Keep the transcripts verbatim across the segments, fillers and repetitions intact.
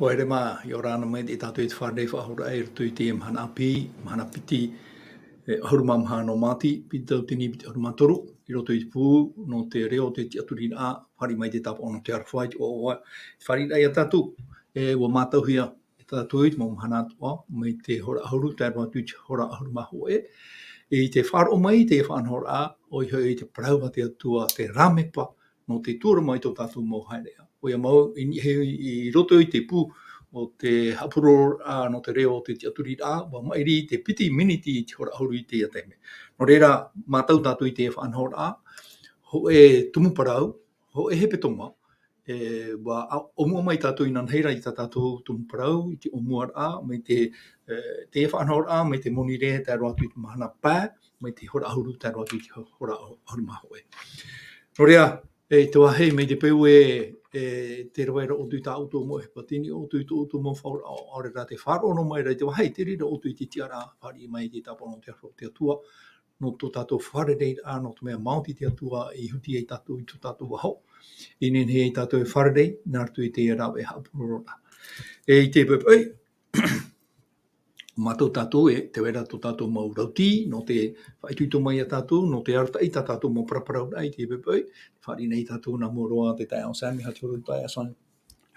Haere mā, ʻia ora na mai tātou i te fārereiraʻa i roto i te mahana ʻāpī, mahana piti, e, ʻahuru mā maha nō Māti, piti tauatini piti ʻahuru mā toru, i roto i te pū nō te reo o te tiʻaturiraʻa, fāriʻi mai te tāpaʻo nō te aroha i te ʻoaʻoa, te fāriʻiraʻa ia tātou, e, ʻua mātauhia e tātou i te mau mahana atoʻa, mai te hora ʻahuru, tae roa atu i te hora ʻahuru mā hōʻē. E, i te faʻaroʻo mai i te faʻanahoraʻa, ʻoia hoʻi te parau a te Atua, te rāmepa, nō te tuarua mai tō tātou mau haereʻa. ʻOia mau, i niʻa i, i roto i te pū o te haʻapurororaʻa nō te reo o te tiʻaturiraʻa, ʻua maʻiri te piti miniti i te hora ʻahuru i teie taime. Nō reira, mātau tātou i te faʻanahoraʻa, hōʻē tumu parau, hōʻē hepetoma, e, ʻua ʻōmua mai tātou inanahi ra i tā tātou tumu parau, i te ʻōmuaraʻa, mai te, e, te faʻanahoraʻa, mai te monirē, tae roa atu i te mahana pae, mai te hora ʻahuru, tae roa atu i te hora ʻahuru mā hōʻē. Nō reira, e, te vāhi mai te peu e, e, tē rave ra ʻoutou i tā ʻoutou mau ʻohipa-tini, ʻoutou i tō ʻoutou mau faʻaroʻoraʻa, ʻaore rā te faʻaroʻo noa mai ra i te vāhi, te reira ʻoutou i te tiʻaraʻa, fāriʻi mai i te tāpaʻo nō te aroha o te Atua, nō tō tātou fārereiraʻa, nō te mea maoti te Atua i huti ai tātou i tō tātou vāhi. I nehenehe ai tātou e fārerei, nā roto i te rāveʻa haʻapurororaʻa. E, i te poʻipoʻi, mātau tātou e, tē vai ra tō tātou mau rautī, nō te faʻaitoito mai ia tātou, nō te arataʻi i tā tātou mau paraparauraʻa i te poʻipoʻi, fāriʻi nei tātou nā mua roa te taeaʻe Sam, e aha te hōroʻa taeaʻe Sam.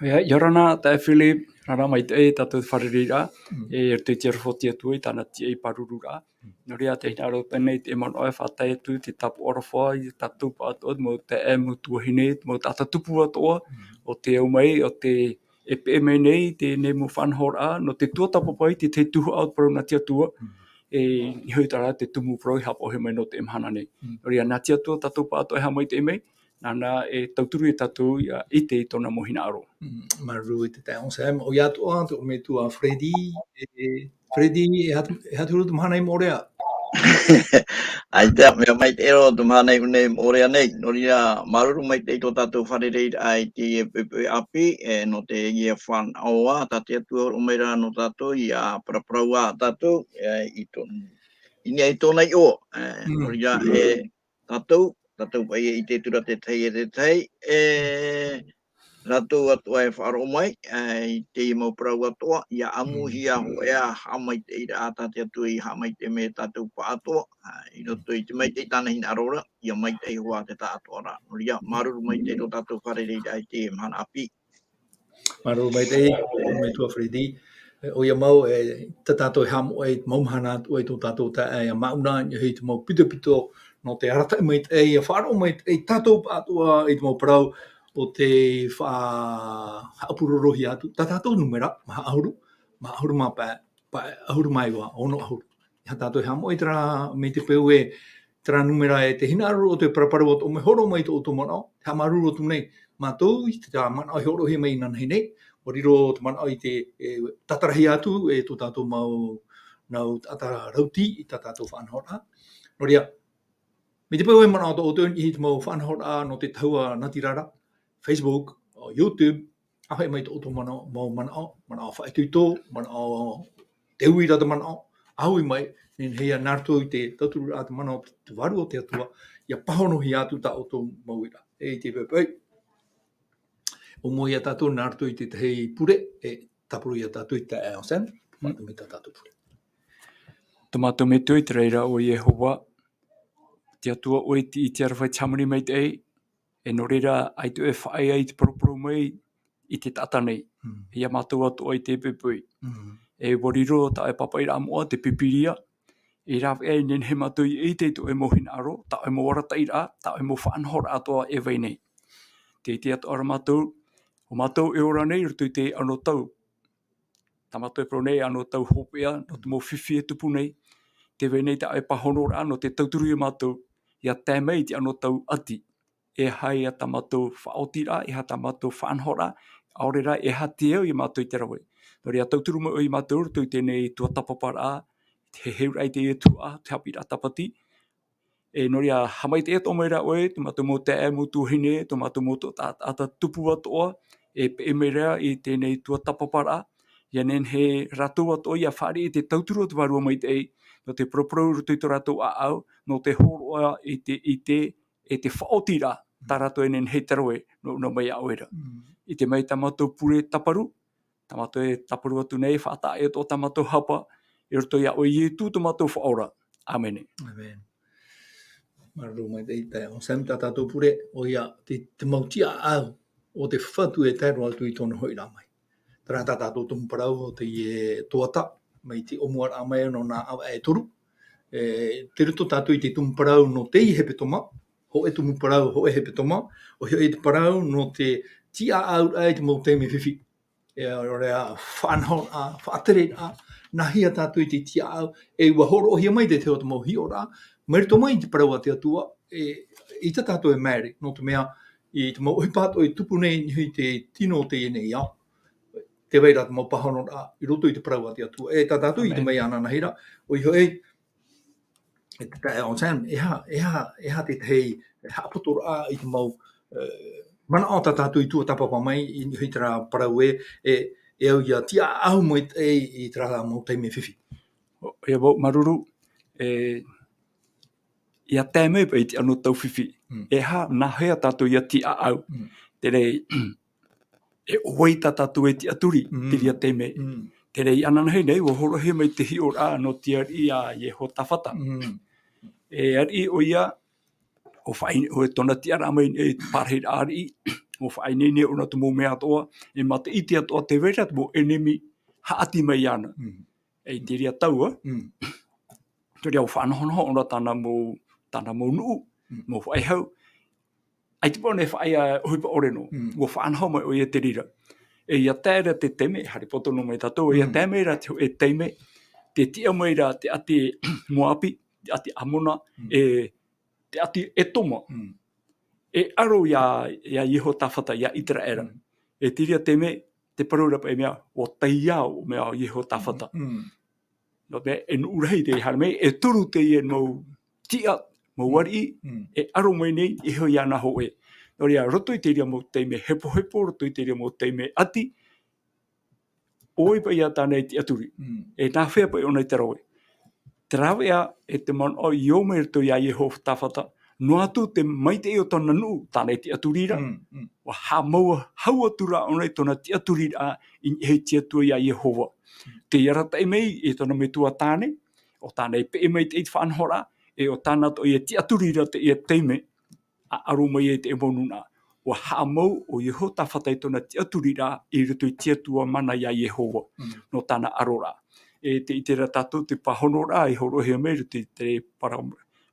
ʻOia, ʻia ora na, taeaʻe Philip, ʻia ora na maitaʻi tātou fārereiraʻa, Mm. e, i roto i te aroha o te Atua i tāna tiaʻi pārururaʻa. Mm. Nō reira, tē hinaʻaro nei te manaʻo e faʻatae atu te tāpaʻo aroha i tā tātou pāʻātoʻa, te mau taeaʻe, mau tuahine, te mau taʻata tupu atoʻa, Mm. o te au mai, o te, e peʻe mai nei, teie nei mau faʻanahoraʻa, nō te tuatāpapa i te, te tuhaʻa o te parau nā te Atua, Mm. e, i niʻa hoʻi terā te tumu parau i haʻapaʻohia mai nō teie mahana nei. Mm. Nō reira, nā te Atua tātou pāʻātoʻa e haʻamaitaʻi mai, nāna e tauturu ia tātou ʻia ʻite i tōna mau hinaʻaro. Mm, māuruuru i te taeaʻe Sam, ʻoia atoʻa, te ʻorometua Freddy, e, Freddy, e aha te, e aha te huru te mahana i Moʻorea? ʻAita, mea maitaʻi roa te mahana i ʻō nei i Moʻorea nei. Nō reira, māuruuru maitaʻi tō tātou fārereiraʻa i teie poʻipoʻi ʻāpī, e, nō teie fānaʻo, tā te Atua e hōroʻa mai ra nō tātou, ʻia paraparau ā tātou, e, i tō, i niʻa i tōna iʻoa, e, Mm. nō reira, e, tātou, tātou paʻi e ʻite atu ra te tahi e te tahi, e, rātou atoʻa e faʻaroʻo mai, e, i teie mau parau atoʻa, ʻia ʻamuhia Mm. hōʻē ā haʻamaitaʻiraʻa tā te Atua i haʻamaitaʻi mai ia tātou pāʻātoʻa, e, i roto i te maitaʻi i tāna hinaʻaro ra, ʻia maitaʻi hoʻi te taʻatoʻaraʻa. Nō reira, māuruuru maitaʻi tō tātou fārereiraʻa i teie mahana ʻāpī. Māuruuru maitaʻi, ʻorometua Freddy. E, ʻoia mau, e, tā tātou e haʻamoʻe i te mau mahana atoʻa i tō tātou taeaʻe, ʻia māʻona i niʻa hoʻi i te mau pitopito, nō te arataʻi maitaʻi, ʻia faʻaroʻo maitaʻi tātou pāʻātoʻa i te mau parau o te faʻa-, haʻapurorohia atu, tā tātou nūmera, maha ʻahuru, maha ʻahuru mā pae, pae ʻahuru mā iva, ono ʻahuru. ʻEiaha tātou e haʻamoʻe i terā, mai te peu e, terā nūmera e te hinaʻaro o te paraparau atoʻa mai, hōroʻa mai tō ʻoutou manaʻo, te haʻamāuruuru atu nei mātou i te manaʻo i hōroʻahia mai inanahi nei, ʻua riro te manaʻo i te, e, tātarahia atu e tō tātou mau, nau taʻata rautī i tā tātou faʻanahoraʻa. Nō reira, mai te peu e manaʻo tō ʻoutou i te mau faʻanahoraʻa nō te tahua natirara, Facebook, ʻo YouTube, ʻāfaʻi mai tō ʻoutou manaʻo, mau manaʻo, manaʻo faʻaitoito, manaʻo te uira te manaʻo, ʻāfaʻi mai, nehenehe ā nā roto i te tautururaʻa te mana o te Vārua o te Atua, ʻia pāhonohia atu tā ʻoutou mau uira. E i te poʻipoʻi, ʻōmua ia tātou nā roto i te tahi pure, e tāpura ia tātou i te taeaʻe Sam, Mm. mai tā tātou pure. Tō mātou Metua i te raʻi ra ʻo Iehova, te Atua ʻoe i te, i te aroha i te hāmani maitaʻi, e nō reira, ʻaita e faʻaea i te poroporo mai i te taʻata nei. Mm. Ia mātou atoʻa i teie poʻipoʻi. Mm. E ʻua riro tā ʻoe pāpaʻiraʻa moʻa, te Pīpīria, e rāveʻa e nehenehe mātou e ʻite i tō ʻoe mau hinaʻaro, tā ʻoe mau arataʻiraʻa, tā ʻoe mau faʻanahoraʻa atoʻa e vai nei. Tē ʻite atoʻa ra mātou, ʻo mātou e ora nei i roto i te anotau. Tā mātou e parau nei, anotau hopeʻa, nō te mau fifi e tupu nei. Tē vai nei tā ʻoe pāhonoraʻa nō te tauturu ia mātou, ʻia tae mai i te anotau ʻati. E aha ia tā mātou faʻaotiraʻa, e aha tā mātou faʻanahoraʻa, ʻaore rā, e aha te au ia mātou i te rave. Nō reira, tauturu mai ʻoe ia mātou i roto i teie tuatāpaparaʻa, te heheuraʻa i teie tuhaʻa, te haʻapiʻiraʻa tāpati. E nō reira, haʻamaitaʻi atoʻa mai ra ʻoe, tō mātou mau taeaʻe, mau tuahine, tō mātou mau taʻata tupu atoʻa, e peʻe mai ra i teie tuatāpaparaʻa, ʻia nehenehe rātou atoʻa ʻia fāriʻi i te tauturu o te Vārua Maitaʻi, nō te poroporo i roto i tō rātou ʻāʻau, nō te hōroʻa i te, i te, e te faʻaotiraʻa, tā rātou e nehenehe e rave, nō, nō mai iā ʻoe ra. Mm. ʻIte mai tā mātou pure tāparu, tā mātou e tāparu atu nei, e faʻataʻa atoʻa tā mātou hapa, i roto iā ʻoe Ietu tō mātou Faʻaora. ʻĀmene. ʻĀmene. Māuruuru maitaʻi, e taeaʻe Sam, tā tātou pure, ʻoia te, te mau tiʻaʻau o te Fatu e tae roa atu i tōna hoʻiraʻa mai. Terā tā tātou tumu parau o teie tuhaʻa, mai te ʻōmuaraʻa mai nō nā ʻāvaʻe e toru. E, tei roto tātou i te tumu parau nō te hepetoma, hōʻē tumu parau, hōʻē hepetoma, ʻoia hoʻi te parau nō te tiʻaʻauraʻa i te mau taime fifi. E, ʻo reira, faʻanahoraʻa, faʻatereraʻa, nā hea tātou i te tiʻaʻau, e ʻua hōroʻahia mai te tahi o te mau hiʻoraʻa, mai roto mai i te parau a te Atua, e, ʻaita tātou e maere, nō te mea, i te mau ʻohipa atoʻa e tupu nei i te tino o teie nei ao, tē vai ra te mau pāhonoraʻa i roto i te parau a te Atua. E tā tātou i te ʻĀmene. Mai ananahi ra, ʻoia hoʻi, e te taeaʻe Sam, e aha, e aha, e aha te tahi haʻapotoraʻa i te mau, e, manaʻo tā tātou i tuatāpapa mai i, i terā parau ē, e, e au ʻia tiʻaʻau mai i, i terā mau taime fifi. ʻO, ʻia vau, māuruuru, e, ʻia tae mai paʻi i te anotau fifi. Mm. E aha, nā hea tātou ʻia tiʻaʻau. Mm. Terā, e ʻo vai tā tātou e tiʻaturi, Mm. te reira taime. Mm. Terā ananahi nei, ʻua hōroʻahia mai te hiʻoraʻa nō te ariʻi a Iehotāfata. Mm. E ariʻi ʻoia, ʻua faʻaineine, ʻo tōna tiʻaraʻa mai i te parahiraʻa ariʻi, ʻua faʻaineine ʻōna te mau mea atoʻa, e mā te ʻite atoʻa tē vai ra te mau ʻenemi haʻati mai iāna. Mm. E i te reira tau, ā. Mm. Terā ʻua faʻanahonaho ʻōna tāna mau, tāna mau nuʻu, Mm. mau faʻehau. ʻAita paʻi ʻōna e faʻaea ʻohipa ʻore noa. Mm. ʻUa faʻanaho mai ʻoia i te reira. E ʻia tae ra te taime, e haere poto noa mai tātou, ʻia Mm. tae mai ra te hōʻē taime, tē tiʻa mai ra te ʻāti Moapi, te ʻāti Amona, Mm. e te ʻāti Etoma. Mm. E aro iā, iā Iehotāfata, iā ʻĪteraʻera. Mm. E te reira taime, te parau ra paʻi mea, ʻua taiā ʻo mea Iehotāfata. Mm. Nō te mea, e nuʻu rahi tē haere mai, e toru teie mau tiʻa, mau Mm. ariʻi, Mm. e aro mai nei, e hoʻi iāna hōʻē. Nō reira, roto i te reira mau taime hepohepo, roto i te reira mau taime ʻati, ʻo vai paʻi ā tāna e tiʻaturi. Mm. E nā hea paʻi ʻōna i te rave. Te rāveʻa, e te manaʻo i ō mai roto iā Iehotāfata, noa atu te maitaʻi o tōna nuʻu, tāna e tiʻaturi ra, Mm, mm. ʻua haʻamau hau atu ra ʻōna i tōna tiʻaturiraʻa i niʻa i te Atua iā Iehova. Mm. Tei arataʻi mai e tōna metua tāne, ʻo tāna e peʻe mai i te faʻanahoraʻa, e ʻo tāna atoʻa e tiʻaturi ra i teie taime, ʻa aro mai ai te mau nūnaʻa. ʻUa haʻamau ʻo Iehotāfata i tōna tiʻaturiraʻa i roto i te Atua mana iā Iehova, Mm. nō tāna aroraʻa. E tē ʻite ra tātou te pāhonoraʻa i hōroʻahia mai i roto i te para-,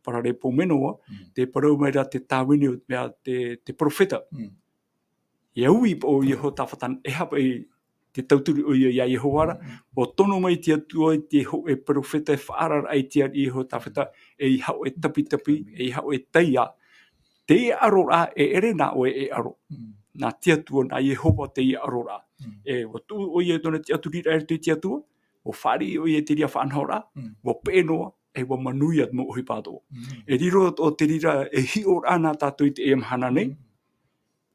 Paraleipomeno, Mm. tē parau mai ra te tāvini o, mea te, te perofeta. Mm. E ui paʻi ʻo Iehotāfata, e aha paʻi te tauturu ʻoia iā Iehova ra, Mm. ʻua tono mai te Atua i te hōʻē perofeta e faʻaararaʻa i te ariʻi Iehotāfata, ʻeiaha e tapitapi, ʻeiaha e taiā. Teie aroraʻa, e ʻere nā ʻoe e aro. Mm. Nā te Atua, nā Iehova teie aroraʻa. Mm. E, ʻua tuʻu ʻoia i tōna tiʻaturiraʻa i roto i te Atua, ʻua fāriʻi ʻoia i te reira faʻanahoraʻa, Mm. ʻua peʻe noa, e ʻua manuia te mau ʻohipa atoʻa. Mm. E riro atoʻa te reira e hiʻoraʻa nā tātou i teie mahana nei. Mm.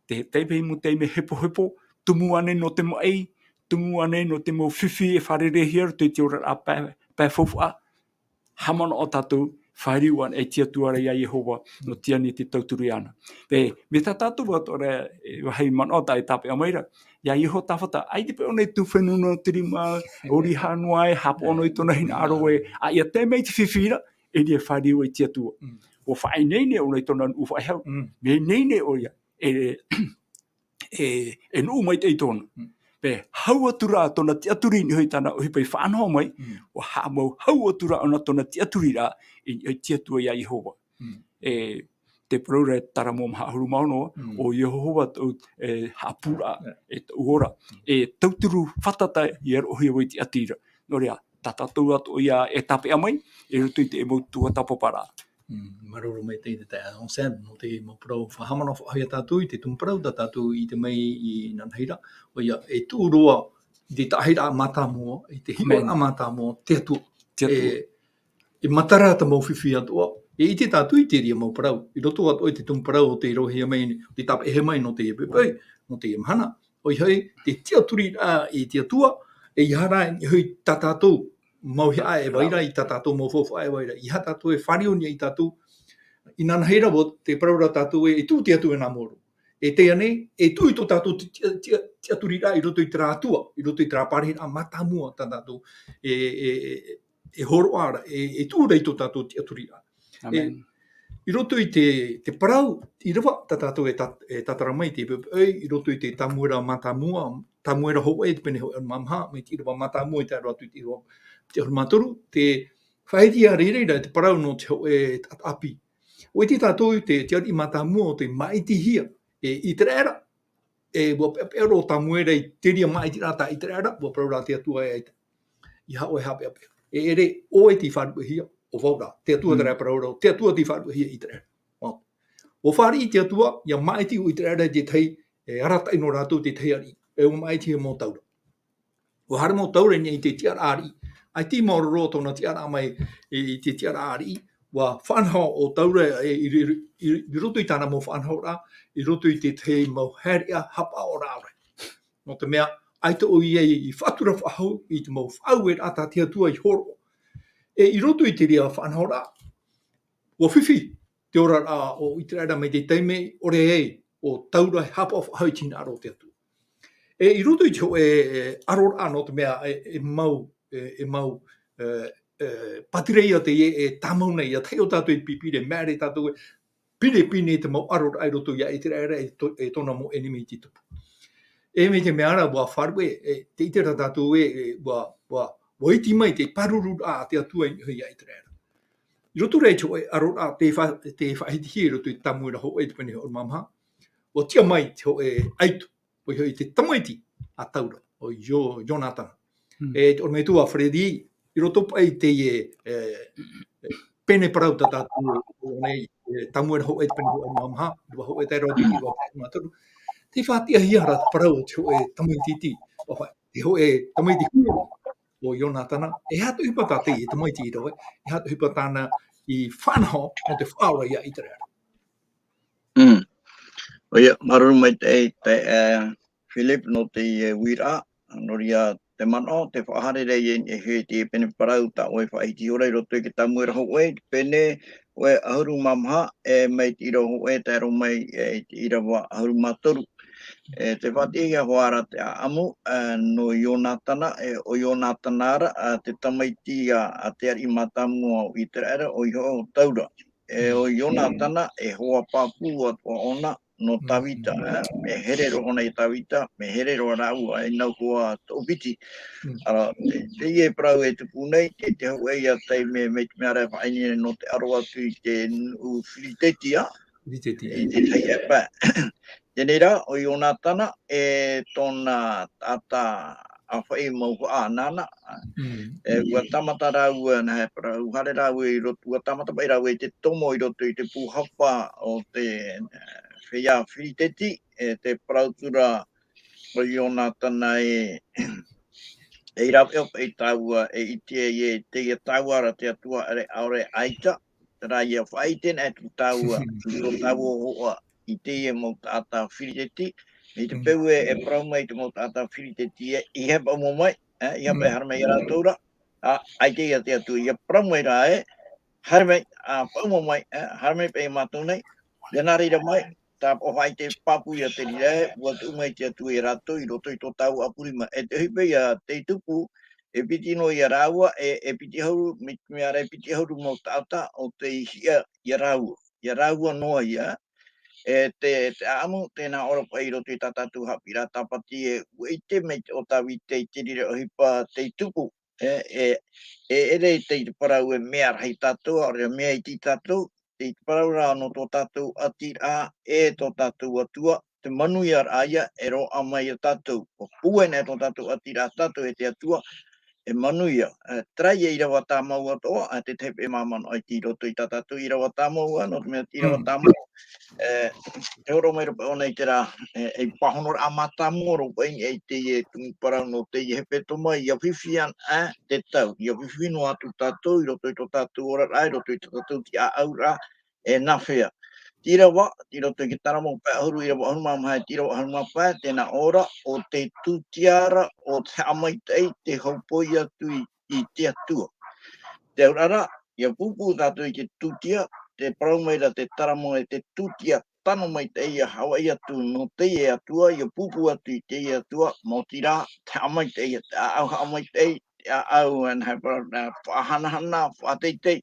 Te taime mau taime hepohepo, tumu ānei nō te maʻi, tumu ānei nō te mau fifi e fārereihia i roto i te oraraʻa pae, pae faufaʻa. Haʻamanaʻo tātou, fāriu anaʻe i te Atua ra iā Iehova, nō te ani te tauturu iāna. Pē, mai tā tātou atoʻa ra, e, vāhi manaʻo tā e tāpeʻa mai ra, iā Iehotāfata, ʻaita paʻi ʻōna e tū fenua noa te rima, ʻori hā noa e, haʻapaʻo noa i tōna hinaʻaro ē, ʻa ʻia tae mai te fifi ra, e riro fāriu i te Atua. Mm. ʻUa faʻaineine ʻōna i tōna nuʻu faʻehau. Mm. Mea ineine ʻoia, e, e, e nuʻu maitaʻi tōna. Mm. Pē, hau atu ra tōna tiʻaturi i niʻa i tāna ʻohipa i faʻanaho mai, Mm. ʻua haʻamau hau atu ra ʻōna tōna tiʻaturiraʻa i, i te Atua iā Iehova. Mm. E, te parau ra e Taramo maha ʻahuru mā ono, Mm. ʻo Iehova tōʻu, e, haʻapūraʻa, Yeah. e tōʻu ora. Mm. E tauturu fātata i aroʻohia vau i te ʻati ra. Nō reira, tā tātou atoʻa ia e tāpeʻa mai, i roto i te mau tuatāpaparaʻa. Mm, māuruuru maitaʻi te taeaʻe Sam, nō te mau parau faʻahaʻamanaʻo faʻahou ia tātou i te tumu parau tā tātou i ʻite mai inanahi ra. ʻOia, e tuʻu roa i te taʻahiraʻa mātāmua, i te hiʻoraʻa Amen. mātāmua, te Atua. Te Atua. E, e matara te mau fifi atoʻa, e ʻite tātou i te reira mau parau. I roto atoʻa i te tumu parau o tei rauhia mai, o tei tāpeʻahia mai nō teie poʻipoʻi, nō teie mahana. ʻOia hoʻi, te tiʻaturiraʻa i te Atua, ʻeiaha rā i niʻa i tā tātou mau hiʻoraʻa e vai ra, i tā tātou mau faufaʻa e vai ra, ʻeiaha tātou e fāriu i niʻa ia tātou. Inanahi ra, ʻo te parau ra tātou ē, e tuʻu te Atua i nā mau ʻōroʻa. E teie nei, e tuʻu i tō tātou ti-, ti-, ti-, tiʻaturiraʻa i roto i terā Atua, i roto i terā pārahiraʻa mātāmua tā tātou e, e, e, e hōroʻa ra, e, e tuʻu ra i tō tātou tiʻaturiraʻa. E, Amen. I roto i te, te parau, ʻīrava tā tātou e tat-, e tatara mai te pepe, i roto i te Tamuera mātāmua, Tamuera hōʻē, te pene hōʻē mā maha, mai te ʻīrava mātāmua i tae roa atu i te ʻīrava, te ʻahuru mā toru, te faʻaʻite ā ra i reira te parau nō te hōʻē taʻata ʻāpī. ʻUa ʻite tātou te, te ariʻi mātāmua o tei māʻitihia e Iteraera, e ʻua peʻapeʻa roa ʻo Tamuera i te reira māʻitiraʻa tā Iteraera, ʻua parau ra te Atua e, ʻeiaha ʻoe e haʻapeʻapeʻa. E ʻere, ʻoe tei faʻaruʻehia, ʻo vau rā. Te Atua Mm. terā e parau ra, te Atua tei faʻaruʻehia Iteraera. Wow. ʻUa fāriʻi te Atua, ʻia māʻiti ʻo Iteraera i te tahi, e arataʻi nō rātou te tahi ariʻi. E ʻua māʻitihia mau taura. ʻUa haere mau taura i niʻa i te tiʻaraʻa ariʻi. ʻAita i maoro roa tōna tiʻaraʻa mai i, i te tiʻaraʻa ariʻi. ʻUa faʻanaho ʻo taura e, i, i, i, i roto i tāna mau faʻanahoraʻa, i roto i te tahi mau haereʻa haʻapaʻoraʻa ʻore. Nō te mea, ʻaita ʻoia i, i faʻatura faʻahou i te mau faʻaueraʻa tā te Atua i hōroʻa. E i roto i te reira faʻanahoraʻa, ʻua fifi te oraraʻa o Iteraera mai te taime ʻore ai ʻo taura e haʻapaʻo faʻahou i te hinaʻaro o te Atua. E i roto i te hōʻē, e, aroraʻa nō te mea e, e mau, e, e mau, e, e, pātireia teie e tāmau nei, ʻia tahi o tātou i te pīpīria, e mea ʻere tātou e pinepine te mau aroraʻa i roto ia Iteraera e tō-, e tōna mau ʻenemi i te tupu. E mai te mea ra, ʻua faʻaruʻe, e, te ʻite ra tātou e, e, ʻua, ʻua, ʻua iti mai te pārururaʻa a te Atua i niʻa ia Iteraera. I roto rā i te hōʻē aroraʻa tei fa-, tei faʻahitihia i roto i Tamuera hōʻē te pene hōʻē mā maha, ʻua tiʻa mai te hōʻē ʻaito, ʻoia hoʻi te tamaiti a Taura, ʻo Io-, Ionatana. Mm. E te ʻorometua Freddy, i roto paʻi i teie, e, e, pene parau tā tātou, o nei, e, Tamuera hōʻē te pene hōʻē mā maha, ʻīrava hōʻē tae roa atu i te ʻīrava pae hōʻē mā toru. Tei faʻatiʻahia ra te parau o te hōʻē tamaiti iti, ʻua fa-, te hōʻē tamaiti huiraʻatira, ʻo Ionatana, e aha te ʻohipa tā teie tamaiti i rave, e aha te ʻohipa tāna i faʻanaho nō te faʻaora ia Iteraera. Mm. ʻOia, māuruuru maitaʻi, te, e, Philip nō teie uiraʻa, nō reira te manaʻo, te faʻahaere ra i niʻa i te pene parau tā ʻoe e faʻahiti iho ra i roto i te Tamuera hōʻē, te pene hōʻē ʻahuru mā maha, e mai te ʻīrava hōʻē tae roa mai, e, i te ʻīrava ʻahuru mā toru. E, tei faʻatiʻahia hoʻi ra te ʻāʻamu, e, nō Ionatana, e, ʻo Ionatana ra, a, te tamaiti a, a te ariʻi mātāmua o Iteraera, ʻoia hoʻi ʻo Taura. E, ʻo Ionatana, e hoa pāpū atoʻa ʻōna nō Mm. Tavita, e, mea here roa ʻōna ia Tavita, mea here roa rāua, e nau hoa toʻopiti. Mm. Ara, te, teie parau e tupu nei, te, te hōʻē ia taime, mai te mea ra e faʻaineine nō te aro atu i te nuʻu Filitetia, Filitetia. I te tahi ʻāpae. Teie rā, ʻo Ionatana, e tōna taʻata ʻāfaʻi mau faʻa nāna. Mm. E, ʻua tāmata rāua, nā, e parau, haere rāua i roto, ʻua tāmata paʻi rāua i te tomo i roto i te pūhapa o te, e, feiā Filiteti, e, te parau atu ra ʻo Ionatana e, e rave ʻoe paʻi tāua e ʻite ai e teie tāua ra te Atua ʻaore, ʻaore ʻaita, terā ia faʻaʻite nei atu tāua, i tō tāua hōhoʻa i teie mau taʻata Filiteti, mai te peu e, e parau mai te mau taʻata Filiteti e, ʻeiaha e paʻuma mai, e, ʻeiaha paʻi e haere mai ia rātou ra, a, ʻaita ia te Atua, ʻia parau mai rā e, haere mai, a, paʻuma mai, e, haere mai paʻi ia mātou nei, ʻia nā reira mai, tāpaʻo faʻaʻite pāpū ia te reira e, ʻua tuʻu mai te Atua ia rātou i roto i tō tāua ʻapu rima. E te ʻohipa ia tei tupu, e piti noa ia rāua, e, e piti ʻahuru, mai te mea ra e piti ʻahuru mau taʻata ʻo tei hiʻa ia rāua. Ia rāua noa ia, e te, te ʻāʻamu, tē nā ʻō ra paʻi i roto i tā tātou haʻapiʻiraʻa Tāpati e, ʻua ʻite mai te, ʻo Tavita i te reira ʻohipa tei tupu. E, e, e ʻere i te, i te parau e mea rahi tātou, ʻaore rā mea iti tātou, i te parau ra nō tō tātou ʻatiraʻa, e tō tātou Atua, te manuiaraʻa ia e roaʻa mai ia tātou. ʻUa pūai nei tō tātou ʻatiraʻa tātou e te Atua, e manuia. E, terā ia ʻīrava tāmau atoʻa, e te tahi paʻi māmā noa iti i roto i tā tātou ʻīrava tāmau, ā, nō te mea te ʻīrava Mm. tāmau, e, te hōroʻa mai ra paʻi ʻōna i terā, e, e pāhonoraʻa mātāmua roa paʻi i teie tumu parau nō teie hepetoma, ʻia fifi ana, e, te tau, ʻia fifi noa atu tātou i roto i tō tātou oraraʻa, i roto i tō tātou tiʻaʻauraʻa, e nāfea. Te ʻīrava, i roto i te Taramo pae ʻahuru, ʻīrava ʻahuru mā maha, te ʻīrava ʻahuru mā pae, tē nā ʻō ra, ʻo te tūtia ra, ʻo te haʻamaitaʻi, te haupoʻi atu i, i te Atua. Te auraʻa ra, ʻia pūpū tātou i te tūtia, tē parau mai ra te Taramo e te tūtia, tano maitaʻi ia Hawaiʻi atu nō teie Atua, ia pūpū atu i teie Atua, maoti rā, te haʻamaitaʻi, te ʻāʻau haʻamaitaʻi, te ʻāʻau, ā, nā, faʻahanahana, faʻateitei.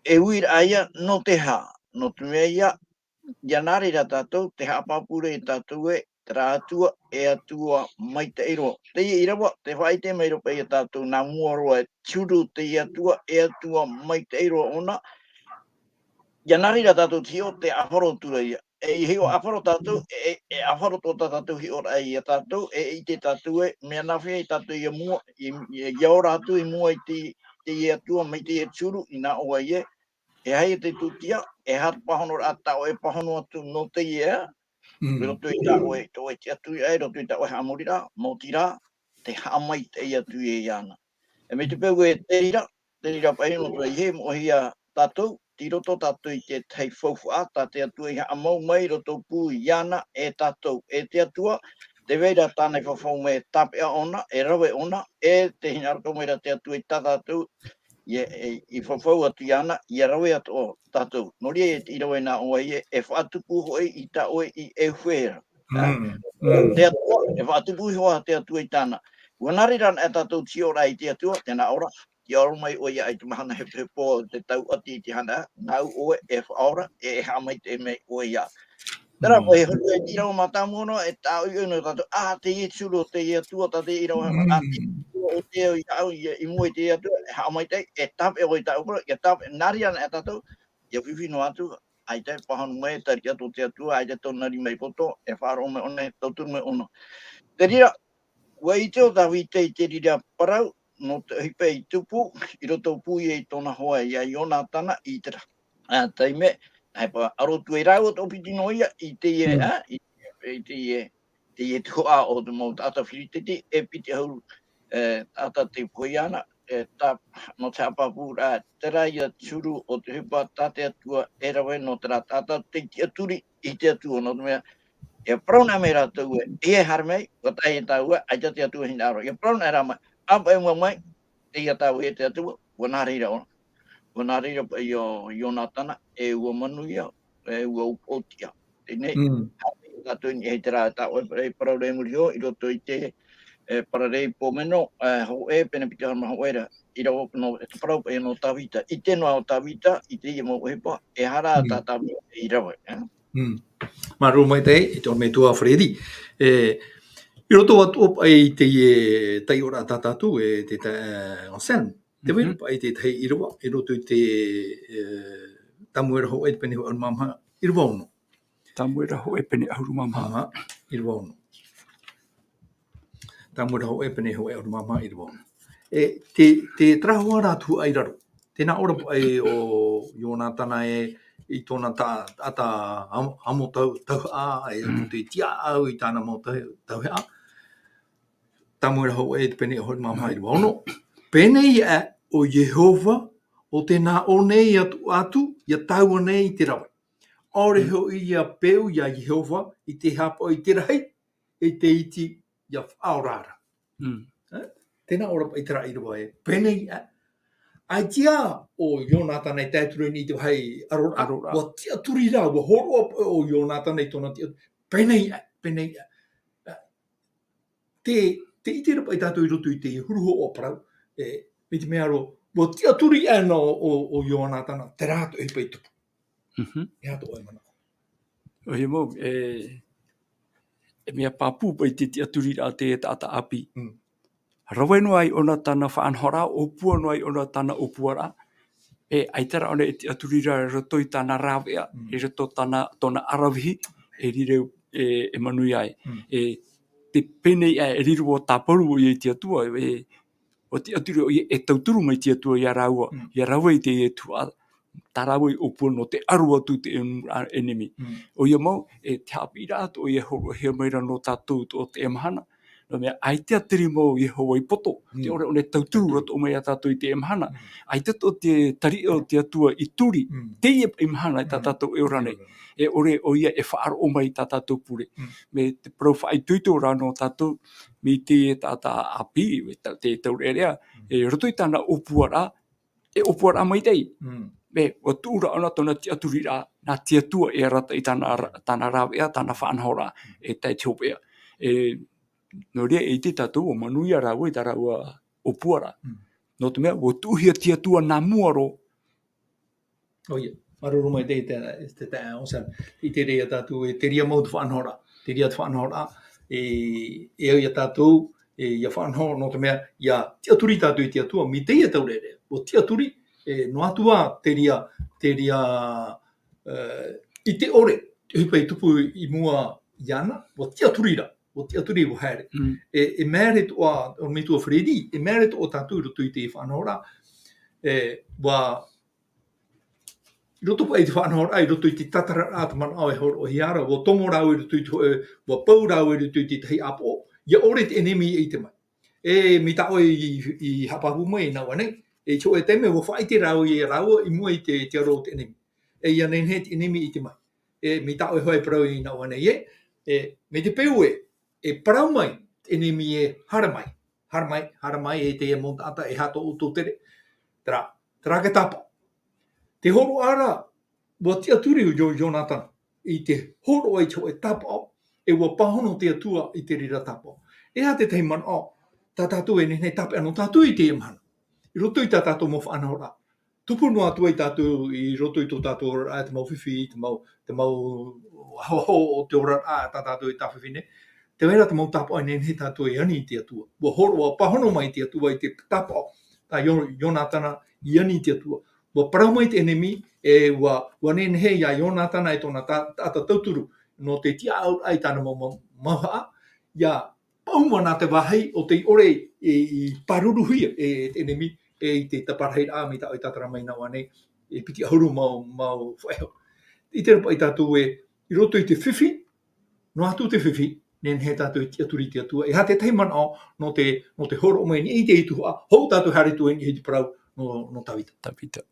E uiraʻa ia, nō te aha, nō te mea ia, ia nā reira tātou, te haʻapāpū ra ia tātou ē, terā Atua, e Atua maitaʻi roa. Teie ʻīrava, tē faʻaʻite mai ra paʻi ia tātou nā mua roa, e te huru o teie Atua, e Atua maitaʻi roa ʻōna. Ia nā reira tātou te hiʻo, tē ʻāfaro atu ra ia. E hiʻo ʻāfaro tātou, e, e, e ʻāfaro tō tā tātou hiʻoraʻa ia tātou, e ʻite tātou ē, mea nāfea ia tātou ia mua, i, i, ia ora atu i mua i te, teie Atua, mai teie te huru, i nā ʻō ai ē, e aha ia te tūtia, e aha te pāhonoraʻa tā ʻoe e pāhono atu nō teie, i roto i tā ʻoe, tō ʻoe tiʻaturi, i roto i tā ʻoe haʻamoriraʻa, maoti rā, te haʻamaitaʻi atu ia iāna. E mai te peu ē, te reira, te reira paʻi nō te mea ʻeiaha e moʻehia tātou, tei roto tātou i te tahi faufaʻa, tā te Atua i haʻamau mai i roto pū iāna e tātou, e te Atua, tē vai ra tāna i fafau mai e tāpeʻa ʻōna, e rave ʻōna, e tē hinaʻaro atoʻa mai ra te Atua i tā tātou, ia, e, i fafau atu iāna, ia rave atoʻa tātou. Nō reira, e te ʻīrava i nā ʻō ai ē, e faʻatupu hoʻi i tā ʻoe i ʻeuhera. Mm, mm. Te Atua, e faʻatupu iho ā te Atua i tāna. ʻUa nā reira anaʻe tātou te hiʻoraʻa i te Atua, tē nā ʻō ra, ʻia ora mai ʻoe ia i te mahana hepohepo, te tauʻati i te hana, nāʻu ʻoe e faʻaora, e, e haʻamaitaʻi mai ʻoe ia. Terā, mm, paʻi e huru e te ʻīrava mātāmua noa, e tāʻoiʻoi noa tātou, ā, teie te huru o teie Atua, tā te ʻīrava, mm, ā, teie te huru o te, i haʻu, i, i mua i te Atua, e haʻamaitaʻi, e tāpeʻa ʻoe i tāʻu parau, ʻia tāpeʻa, nā reira anaʻe tātou, ʻia fifi noa atu, ʻaita e pāhono mai, e tariʻa tō te Atua, ʻaita e tōna riʻi mai poto, e faʻaroʻo mai ʻōna, e tauturu mai ʻōna. Te reira, ʻua ʻite ʻo Tāvita i te reira parau, nō te ʻohipa i tupu, i roto pū ia i tōna hoa, ia Ionatana, i terā, ā, taime, ʻaita e ʻaro atu ai rāua tō piti noa ia, i teie, mm, ā, i, i teie, teie tuhaʻa o te mau taʻata Firititi, e piti ʻahuru, e, taʻata tei pohe iāna, e, tā, nō te haʻapāpūraʻa, terā ia te huru o te ʻohipa tā te Atua e rave nō terā taʻata tei tiʻaturi i te Atua, nō te mea, ʻia parau noa mai rātou ē, ʻeiaha e haere mai, ʻua tae tāua, ʻaita te Atua e hinaʻaro. ʻIa parau noa rā mai, ʻa paʻi e mua mai, teie tāua e te Atua, ʻua nā reira ʻōna. ʻUa nā reira paʻi ʻo Ionatana, e ʻua manuia, e ʻua upoʻotiʻa. Teie nei, mm, haere tātou i niʻa i terā, tā ʻoe e parau ra i muri iho, i roto i te, e, parau ra i Pōmeno, e, hōʻē, pene piti ʻahuru mā hōʻē ra, i rave nō, e te parau paʻi nō Tāvita, ʻite noa ʻo Tāvita, i teie mau ʻohipa, e aha rā, mm, tā Tāvita i rave, e? Mm. Māuruuru maitaʻi, e te ʻorometua Freddy. E, i roto atoʻa paʻi i teie taiʻoraʻa tā tātou, e te ta-, e, Anselme. Tē vai ra, mhm, paʻi te tahi ʻīrava, i roto i te, e, Tāmuera hōʻē, te pene hōʻē ʻahuru mā maha, ʻīrava ono. Tāmuera hōʻē, pene ʻahuru mā maha. Aha, ʻīrava ono. Tāmuera hōʻē, pene hōʻē ʻahuru mā maha, ʻīrava ono. E, te, te tarahoa rā tuhaʻa i raro. Tē nā ʻō ra paʻi ʻo Ionatana ē, i tōna ta-, taʻata amo-, amo tau-, tauhaʻa, e, mm, te tiaʻau i tāna mau tau-, tauhaʻa. Tāmuera hōʻē, te pene ʻahuru mā maha, ʻīrava ono. Pēnei aʻe ʻo Iehova, ʻo tē nā ʻō nei atu, atu, ʻia taua nei i te rave. ʻAore, mm, hoʻi ʻia peu ia Iehova i te haʻapaʻo i te rahi, e te iti ʻia faʻaora ra. Mm. E? Tē nā ʻō ra paʻi terā ʻīrava ē, pēnei aʻe. ʻAita ʻo Ionatana e tae atu ra i niʻa i te vāhi ʻaroraʻa. ʻAroraʻa. ʻUa tiʻaturi rā, ʻua hōroʻa paʻi ʻo Ionatana i tōna tiʻa-, pēnei aʻe, pēnei aʻe. Te, te ʻite ra paʻi tātou i roto i te huru hōʻē parau, e, mai te mea roa, ʻua tiʻaturi aʻe noa ʻo, ʻo Ionatana, terā te ʻohipa i tupu. Mhm. E aha tō ʻoe manaʻo? ʻOia mau, e, e mea pāpū paʻi te tiʻaturiraʻa a te taʻata ʻāpī. Mm. Rave noa ai ʻōna tāna faʻanahoraʻa, ʻōpua noa ai ʻōna tāna ʻōpuaraʻa. E, ʻaita rā ʻōna e tiʻaturi ra i roto i tāna rāveʻa, mm, i roto tāna, tōna ʻaravihi, e riro, e, e manuia ai. Mm. E, te pēnei aʻe, e riro ʻo tāparu ʻoia i te Atua, e, ʻua tiʻaturi ʻoia e tauturu mai te Atua ia rāua, mm, ʻia rave i teie tuhaʻa, tā rāua i ʻōpua nō te aro atu i te ʻenemi, ā, ʻenemi. Mm. ʻOia mau, e te haʻapiʻiraʻa atoʻa ʻoia e hōroʻahia mai ra nō tātou atoʻa i teie mahana. Nō te mea, ʻaita te rima o Iehova i poto, mm, te ʻore ʻōna e tauturu atoʻa mai ia tātou i teie mahana. Mm. ʻAita atoʻa te tariʻa o te Atua i turi, mm, teie paʻi mahana i tā, mm, tātou e ora nei. E ʻore ʻoia e faʻaroʻo mai i tā tātou pure. Mm. Mai te parau faʻaitoito ra nō tātou, mai te taʻata ʻāpī, mai te, te taureʻareʻa, mm, e roto i tāna ʻōpuaraʻa, e ʻōpuaraʻa maitaʻi. Mm. Pē, ʻua tuʻu ra ʻōna tōna tiʻaturiraʻa, nā te Atua e arataʻi tāna ra-, tāna rāveʻa, tāna faʻanahoraʻa, e tae te hopeʻa. E, nō reira e ʻite tātou, ʻua manuia rāua i tā rāua ʻōpuaraʻa. Mm. Nō te mea, ʻua tuʻuhia te Atua nā mua roa. ʻOia, māuruuru maitaʻi te, te, te, o sa, i te reira tātou, e te reira mau te faʻanahoraʻa, te reira te faʻanahoraʻa, e, e au ia tātou, e, ia faʻanaho, nō te mea, ia tiʻaturi tātou i te Atua, mai teie taureʻareʻa, ʻua tiʻaturi, e, noa atu ā te reira, te reira, e, ʻite ʻore, te ʻohipa i tupu i mua iāna, ʻua tiʻaturi ra, ʻua tiʻaturi, ʻua haere. Mm. E, e māere atoʻa, ʻorometua Freddy, e māere atoʻa tātou i roto i te faʻanahoraʻa, e, ʻua, i roto paʻi i te faʻanahoraʻa, i roto i te tātararaʻa, te manaʻo e hōroʻahia ra, ʻua tomo rāua i roto i te hō-, e, ʻua pau rāua i roto i te tahi ʻāpoʻo, ʻia ʻore te ʻenemi i ʻite mai. E, mai tā ʻoe i, i haʻapāpū mai i nā ʻō nei, e, i te hōʻē taime, ʻua faʻaʻite rāua ia rāua i mua i te, te aro o te ʻenemi. E, ʻia nehenehe te ʻenemi i ʻite mai. E, mai tā ʻoe hoʻi e parau i nā ʻō nei, e, e, mai te peu ē, e parau mai te ʻenemi ē, haere mai, haere mai, haere mai, e teie mau taʻata, e aha tō ʻoutou tere. Terā, terā te tāpaʻo. Te hōroʻa ra, ʻua tiʻaturi ʻo Io-, Ionatana i te hōroʻa i te hōʻē tāpaʻo, e ʻua pāhono te Atua i te reira tāpaʻo. E aha te tahi manaʻo, tā tātou e nehenehe e tāpeʻa noa tātou i teie mahana. I roto i tā tātou mau faʻanahoraʻa. Tupu noa atu ai tātou i roto i tō tātou oraraʻa, te mau fifi, te mau, te mau ahoaho o te oraraʻa tā tātou e tāfifi nei. Tē vai ra te mau tāpaʻo e nehenehe tātou e ani i te Atua. ʻUa hōroʻa, ʻua pāhono mai te Atua i te tāpaʻo tā Io-, Ionatana i ani i te Atua. ʻUa parau mai te ʻenemi, e ʻua, ʻua nehenehe ia Ionatana e tōna ta-, taʻata tauturu, nō te tiʻaʻauraʻa i tāna mau, mau, mauhaʻa, ʻia pāuma nā te vāhi ʻo tei ʻore i, i pāruruhia e, e te ʻenemi, e i te taparahi ra mai tā ʻoe tātara mai nā ʻō nei, e piti ʻahuru mau, mau faʻaʻeho. ʻIte ra paʻi tātou ē, i roto i te fifi, noa atu te fifi, nehenehe tātou e tiʻaturi i te Atua. E aha te tahi manaʻo nō te, nō te hōroʻa mai nei i te tuhaʻa, hou tātou e haere atu i niʻa i te parau nō, nō Tavita. Tavita.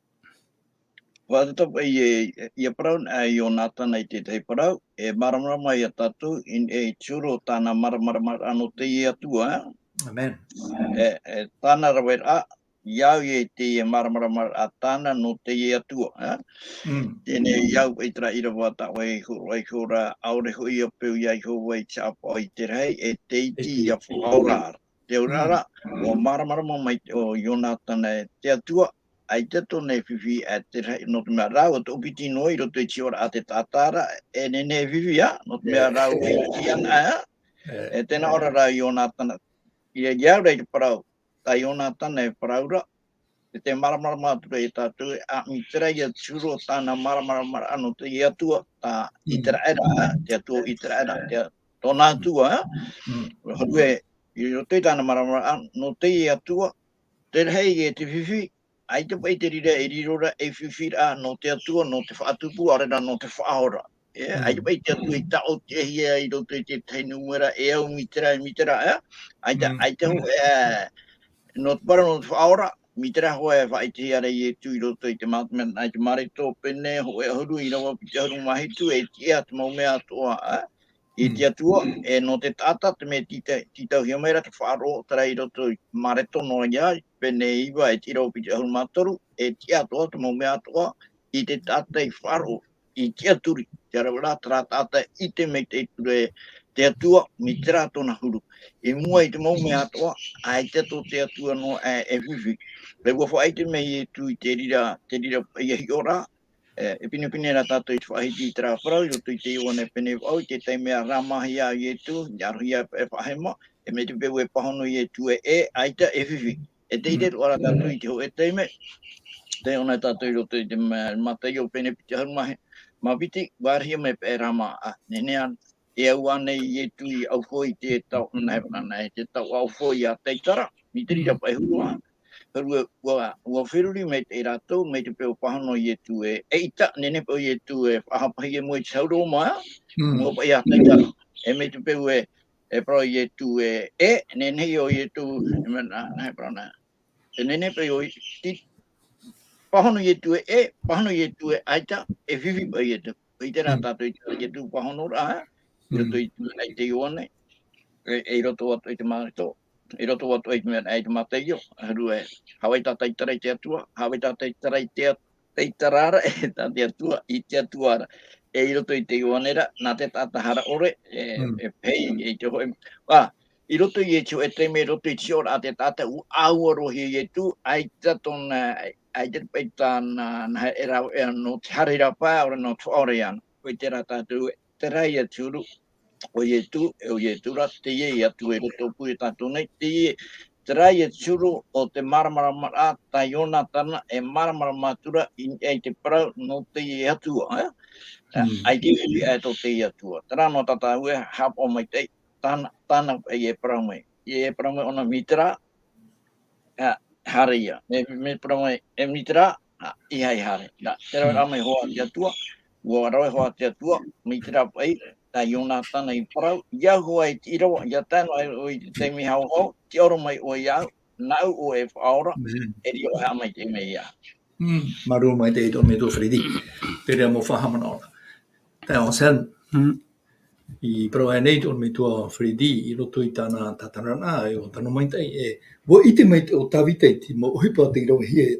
Faʻaʻite paʻi ē, ʻia parau anaʻe Ionatana i te tahi parau, e māramarama ia tātou i, e i te huru o tāna māramaramaraʻa nō teie Atua, ē? Amen. E, e tāna raveraʻa, ʻia au i teie māramaramaraʻa tāna nō teie Atua, ē? Mm. Teie nei ʻia au i terā ʻīrava tā ʻoe i hōroʻa iho ra, ʻaore hoʻi ʻia peu ia Iehova i te haʻapaʻo i te rahi, e te iti ʻia faʻaora ra. Te auraʻa ra, ʻua māramarama mai te, ʻo Ionatana e te Atua, ʻaita tōna e fifi, e te rahi, nō te mea rāua toʻopiti noa i roto i te hiʻoraʻa a te taʻata ra, e nehenehe e fifi, ā, nō te mea rāua e iti ana, ā. E tē nā ʻō ra rā Ionatana, ʻia, ʻia au ra i te parau, tā Ionatana e parau ra, e tē māramarama atu ra ia tātou, ā, mai terā ia te huru o tāna māramaramaraʻa nō te Atua, tā ʻĪteraʻera, ā, te Atua o ʻĪteraʻera, te, tōna Atua, ā. Mm. Hōʻē, i roto i tāna māramaramaraʻa nō te Atua, te rahi e te fifi, ʻaita paʻi te reira e riro ra ei fifiraʻa nō te Atua, nō te faʻatupu, ʻaore rā nō te faʻaora. E, ʻaita paʻi te Atua i taʻotiʻahia i roto i te tahi nūmera e au mai terā, mai terā, ē? ʻAita, ʻaita hoʻi, e, nō te parau nō te faʻaora, mai terā hoʻi e faʻaʻitehia ra Ietu i roto i te mā-, mā-, i te Mareko pene, hōʻē ʻahuru, ʻīrava piti ʻahuru mā hitu, e tiʻa te mau mea atoʻa, ā, i te Atua, e nō te taʻata, te mea tīta-, tītauhia mai ra te faʻaroʻo, terā i roto i Mareko noa ia, pene iva, e te ʻīrava piti ʻahuru mā toru, e tiʻa atoʻa te mau mea atoʻa, i te taʻata i faʻaroʻo, i tiʻaturi, te aravaraʻa, terā taʻata i ʻite mai te Atua, te Atua, mai terā tōna huru. I mua i te mau mea atoʻa, ʻaita tō te Atua noa aʻe e fifi. Pea ʻua faʻaʻite mai Ietu i te reira, te reira ia hiʻoraʻa, e, e pinepine ra tātou i te faʻahiti i terā parau, i roto i te Ioane pene vaʻu, i te taime a rāmāhia Ietu, ʻia arohia e faʻahema, e mai te peu e pāhono Ietu ē, e, ʻaita e fifi. E tē ʻite atoʻa ra tātou i te hōʻē taime, tē ʻō na tātou i roto i te ma-, Mataio pene piti ʻahuru mā he-, mā piti, ʻua arahia mai paʻi e rāmā, ā, nehenehe e au ānei Ietu i ʻaufau i te tau-, nā, nā, nā, i te tauʻa ʻaufau ia Taitara, mai te reira paʻi huru, ā. Huru ē, ʻua, ʻua feruri maitaʻi rātou, mai te peu ʻua pāhono Ietu ē, eʻita, nehenehe paʻi Ietu e faʻahapahia i mua i te hau Roma, ā? Mua paʻi ia Taitara. E mai te peu ē, e parau Ietu ē, e, nehenehe ʻo Ietu, e mea nā, nā, e parau nā. E nehenehe paʻi ʻo Ie-, ti-, pāhono Ietu ē, e, pāhono Ietu ē, ʻaita, e fifi paʻi Ietu. ʻIte rā tātou i terā Ietu pāhonoraʻa, ā? I roto i te mea i te Ioane, e, e i roto atoʻa i te Mareko, i roto atoʻa i te mea i te Mataio, huru ē, haʻavai tā Taitara i te Atua, haʻavai tā Taitara i te At-, tei te rā ra, e tā te Atua, i te Atua ra. E i roto i te Ioane ra, nā te taʻata hara ʻore, e, Mm. e pēi, e te hōʻē. Ā, i roto i te hōʻē taime, i roto i te tiʻoraʻa a te taʻata, ʻua ʻāua roa hia Ietu, ʻaita tōna, ʻaita paʻi tāna, nā, e rave, e, nō te haere ra paʻi, ʻaore nō te faʻaora iāna. ʻOia terā tātou, terā ia te huru, ʻo Ietu, e ʻo Ietu ra, teie ia Atua i roto pū ia tātou nei, teie, terā ia te huru o te māramarama ra, tā Ionatana, e māramarama atu ra, i, i te parau, nō teie Atua, e? Mm. ʻAita e ui aʻe tō teie Atua. Terā noa tā tātou e haʻapaʻo maitaʻi, tāna, tāna e parau mai. E parau mai ʻōna mai terā, ā, haere ia. Mea, mea parau mai, e mai terā, ā, ʻeiaha e haere. Nā, te rave Mm. rā mai hoʻi te Atua, ʻua rave hoʻi te Atua, mai terā paʻi, tā Ionatana i parau, ʻia hoʻi te ʻīrava, ʻia tae noa ʻoe i te taime hauhau, tiʻaoro mai ʻoe iāʻu, nāʻu ʻoe e faʻaora, Mm. e riro e haʻamaitaʻi mai ia. Mm. Māuruuru maitaʻi tō ʻorometua Freddy. Terā mau faʻahaʻamanaʻo ra. Taeaʻe Anselme. Mm. I parau aʻe nei tō ʻorometua Freddy, i roto i tāna tātararaʻa, e ʻo tano maitaʻi, e, ʻua ʻite maitaʻi ʻo Tavita i te mau ʻohipa tei ravehia e,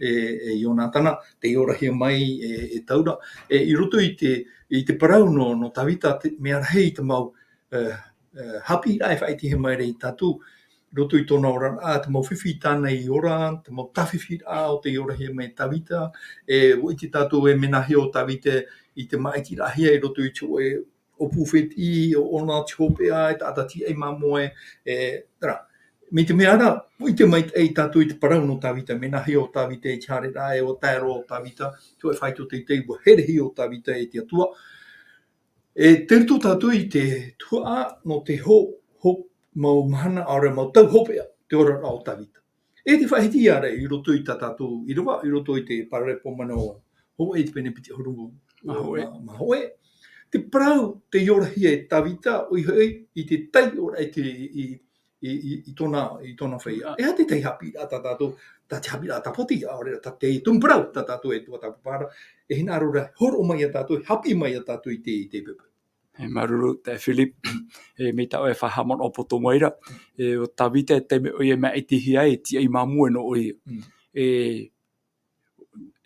e, e Ionatana, tei orahia mai e, e Taura. E, i roto i te, i te parau nō, nō Tavita, te, mea rahi te mau, e, e, haʻapiʻiraʻa e faʻaʻitehia mai ra ia tātou, i roto i tōna oraraʻa, te mau fifi tāna i ora, te mau tāfifiraʻa o tei orahia mai e Tavita, e, ʻua ʻite tātou e mea nāhea ʻo Tavita i te māʻitiraʻahia i roto i te hōʻē ʻōpū fētiʻi, ʻo ʻōna te hopeʻa, e taʻata tīaʻi māmoe, e, terā. Mai te mea ra, ʻua ʻite maitaʻi tātou i te parau nō Tavita, mea nāhea ʻo Tavita i te haereraʻa, e ʻua tae roa ʻo Tavita, te hōʻē faito teitei, ʻua herehia ʻo Tavita e te Atua. E tae roto tātou i te tuhaʻa nō te ho-, ho-, mau mahana, ʻaore mau tau hopeʻa, te oraraʻa o Tavita. E te faʻahiti ia ra i roto i tā tātou ʻīrava, i roto i te Paralepo manaʻo hōʻē i te pene piti ʻahuru mā, Mā hōʻē. mā, mā hōʻē. Te parau, tei orahia e Tavita, ʻoia hoʻi, i te taiʻoraʻa i te, i, i, i, i tōna, i tōna feiā. Ā. E aha te tahi haʻapiʻiraʻa tā tātou, tā te haʻapiʻiraʻa tāpati, ʻaore rā tā te tumu parau, tā tātou e tuatāpapa ra, e hinaʻaro ra, hōroʻa mai ia tātou, e haʻapiʻi mai ia tātou i te, i te pepa. E, māuruuru, taeaʻe Philip, e, mai tā ʻoe faʻahaʻamanaʻo poto mai ra, e, ʻo Tavita, e taime ʻoia e māʻitihia ai, e tīaʻi māmoe nō ʻoia. Mm. E,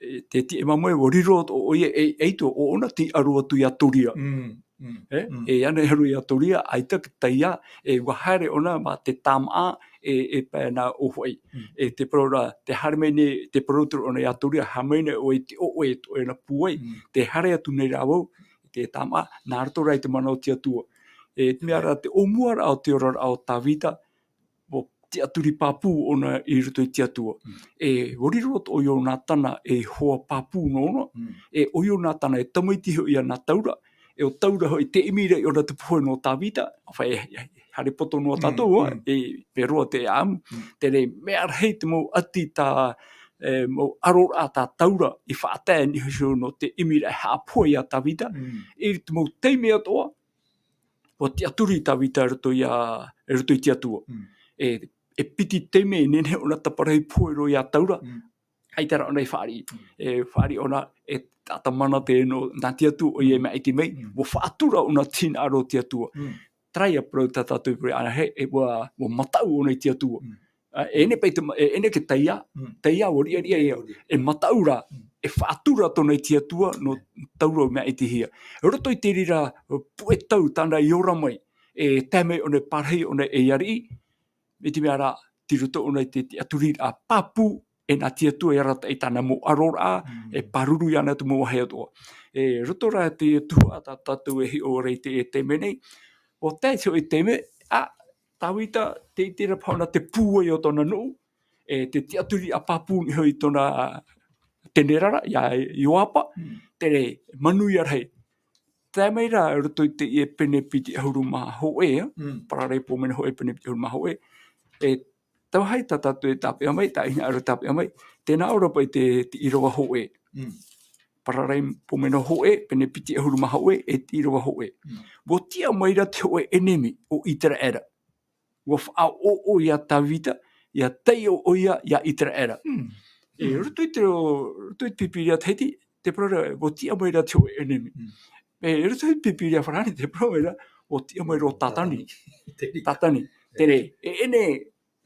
e, te tīaʻi māmoe, ʻua riro atoʻa ʻoia, e, e ʻaita, ʻo ʻōna tei aro atu ia Toria. Mm, mm, E, mm. e ana e haru ia Toria, ʻaita te taiā, e, ʻua haere ʻōna mā te tāmaʻa, e, e pae nā ʻōfaʻi. Mm. E te parau ra, tē haere mai nei, te parau atu ra ʻōna ia Toria, haere mai nei ʻoe i te ʻoʻe, e tō ʻoe na pūai, Mm. tē haere atu nei rāua, te tāmaʻa, nā roto rā i te mana o te Atua. E, te mea ra, te ʻōmuaraʻa o te oraraʻa o Tavita, ʻua tiʻaturi pāpū ʻōna i roto i te Atua. Mm. E, ʻua riro atoʻa ʻo Ionatana ei hoa pāpū nōna. Mm. E, ʻo Ionatana e tamaiti hoʻi ia nā Taura. E, ʻo Taura hoʻi, tē ʻimi ra ʻōna te pohe nō Tavita. ʻAore, e, e, haere poto noa Mm, tātou, ā, mm. e, mea roa te ʻāʻamu. Mm. Terā, mea rahi te mau ʻati tā, e, mau ʻaroraʻa tā Taura i faʻatae niʻa iho nō te ʻimiraʻa e haʻapohe ia Tavita. Mm. I te mau taime atoʻa, ʻua tiʻaturi Tavita i roto ia, i roto i te Atua. Mm. E, e piti taime, e nehenehe ʻōna taparahi pohe roa ia Taura. Mm. ʻAita rā ʻōna i fāriʻi. Mm. E fāriʻi ʻōna, e taʻata mana teie nō, nā te Atua ʻoia e Mm. māʻiti mai, Mm. ʻua faʻatura ʻōna i te hinaʻaro o te Atua. Mm. Terā ia parau tā tātou i parau anaʻe, e ʻua, ʻua mataʻu ʻōna i te Atua. Mm. Ā, e ʻere paʻi te ma-, e ʻere te taiā, Mm. taiā ʻua riʻariʻa ia, ʻUa riʻa. e mataʻu rā, Mm. e faʻatura tōna i te Atua, nō Taura ʻua māʻitihia. I roto i te reira, puʻe tau tāna i ora mai, e tae mai ʻōna e pārahi ʻōna ei ariʻi, mai te mea rā, tei roto ʻōna i te, te tiʻaturiraʻa pāpū, e nā te Atua e arataʻi i tāna mau ʻaroraʻa, Mm. e pāruru iāna te mau vāhi atoʻa. E roto rā i te tuhaʻa tā tātou e hiʻo ra i te, e taime nei, ʻua tae te hōʻē taime, ā, Tavita, tē ʻite ra paha ʻōna te pūai o tōna nuʻu, e te tiʻaturiraʻa pāpū niʻa iho i tōna tenerara, ia Ioapa, Mm. terā, manuia rahi. Tae mai rā, i roto i teie pene piti ʻahuru mā hōʻē, ā? Mm. Paralepo manaʻo hōʻē, pene piti ʻahuru mā hōʻē. E, taua vāhi tā tātou e tāpeʻa mai, tā hinaʻaro e tāpeʻa mai, tē nā ʻō ra paʻi te, te ʻīrava hōʻē. Mm. Paralepo manaʻo hōʻē, pene piti ʻahuru mā hōʻē, e te ʻīrava hōʻē. Mm. ʻUa tiʻa mai ra te hōʻē ʻenemi o ʻĪteraʻera. ʻUa faʻaʻoʻo ia Tavita, ʻia taiʻo ʻoia ia ʻĪteraʻera. Mm. E, Mm. roto i te, roto i te Pīpīria Tahiti, tē parau ra, ʻua tiʻa mai ra te hōʻē ʻenemi. Mm. E, roto i te Pīpīria Farāni, tē parau mai ra, ʻua tiʻa mai ra ʻo Tātani. Tātani. Terā. Tātani. E. Terā, e ʻere,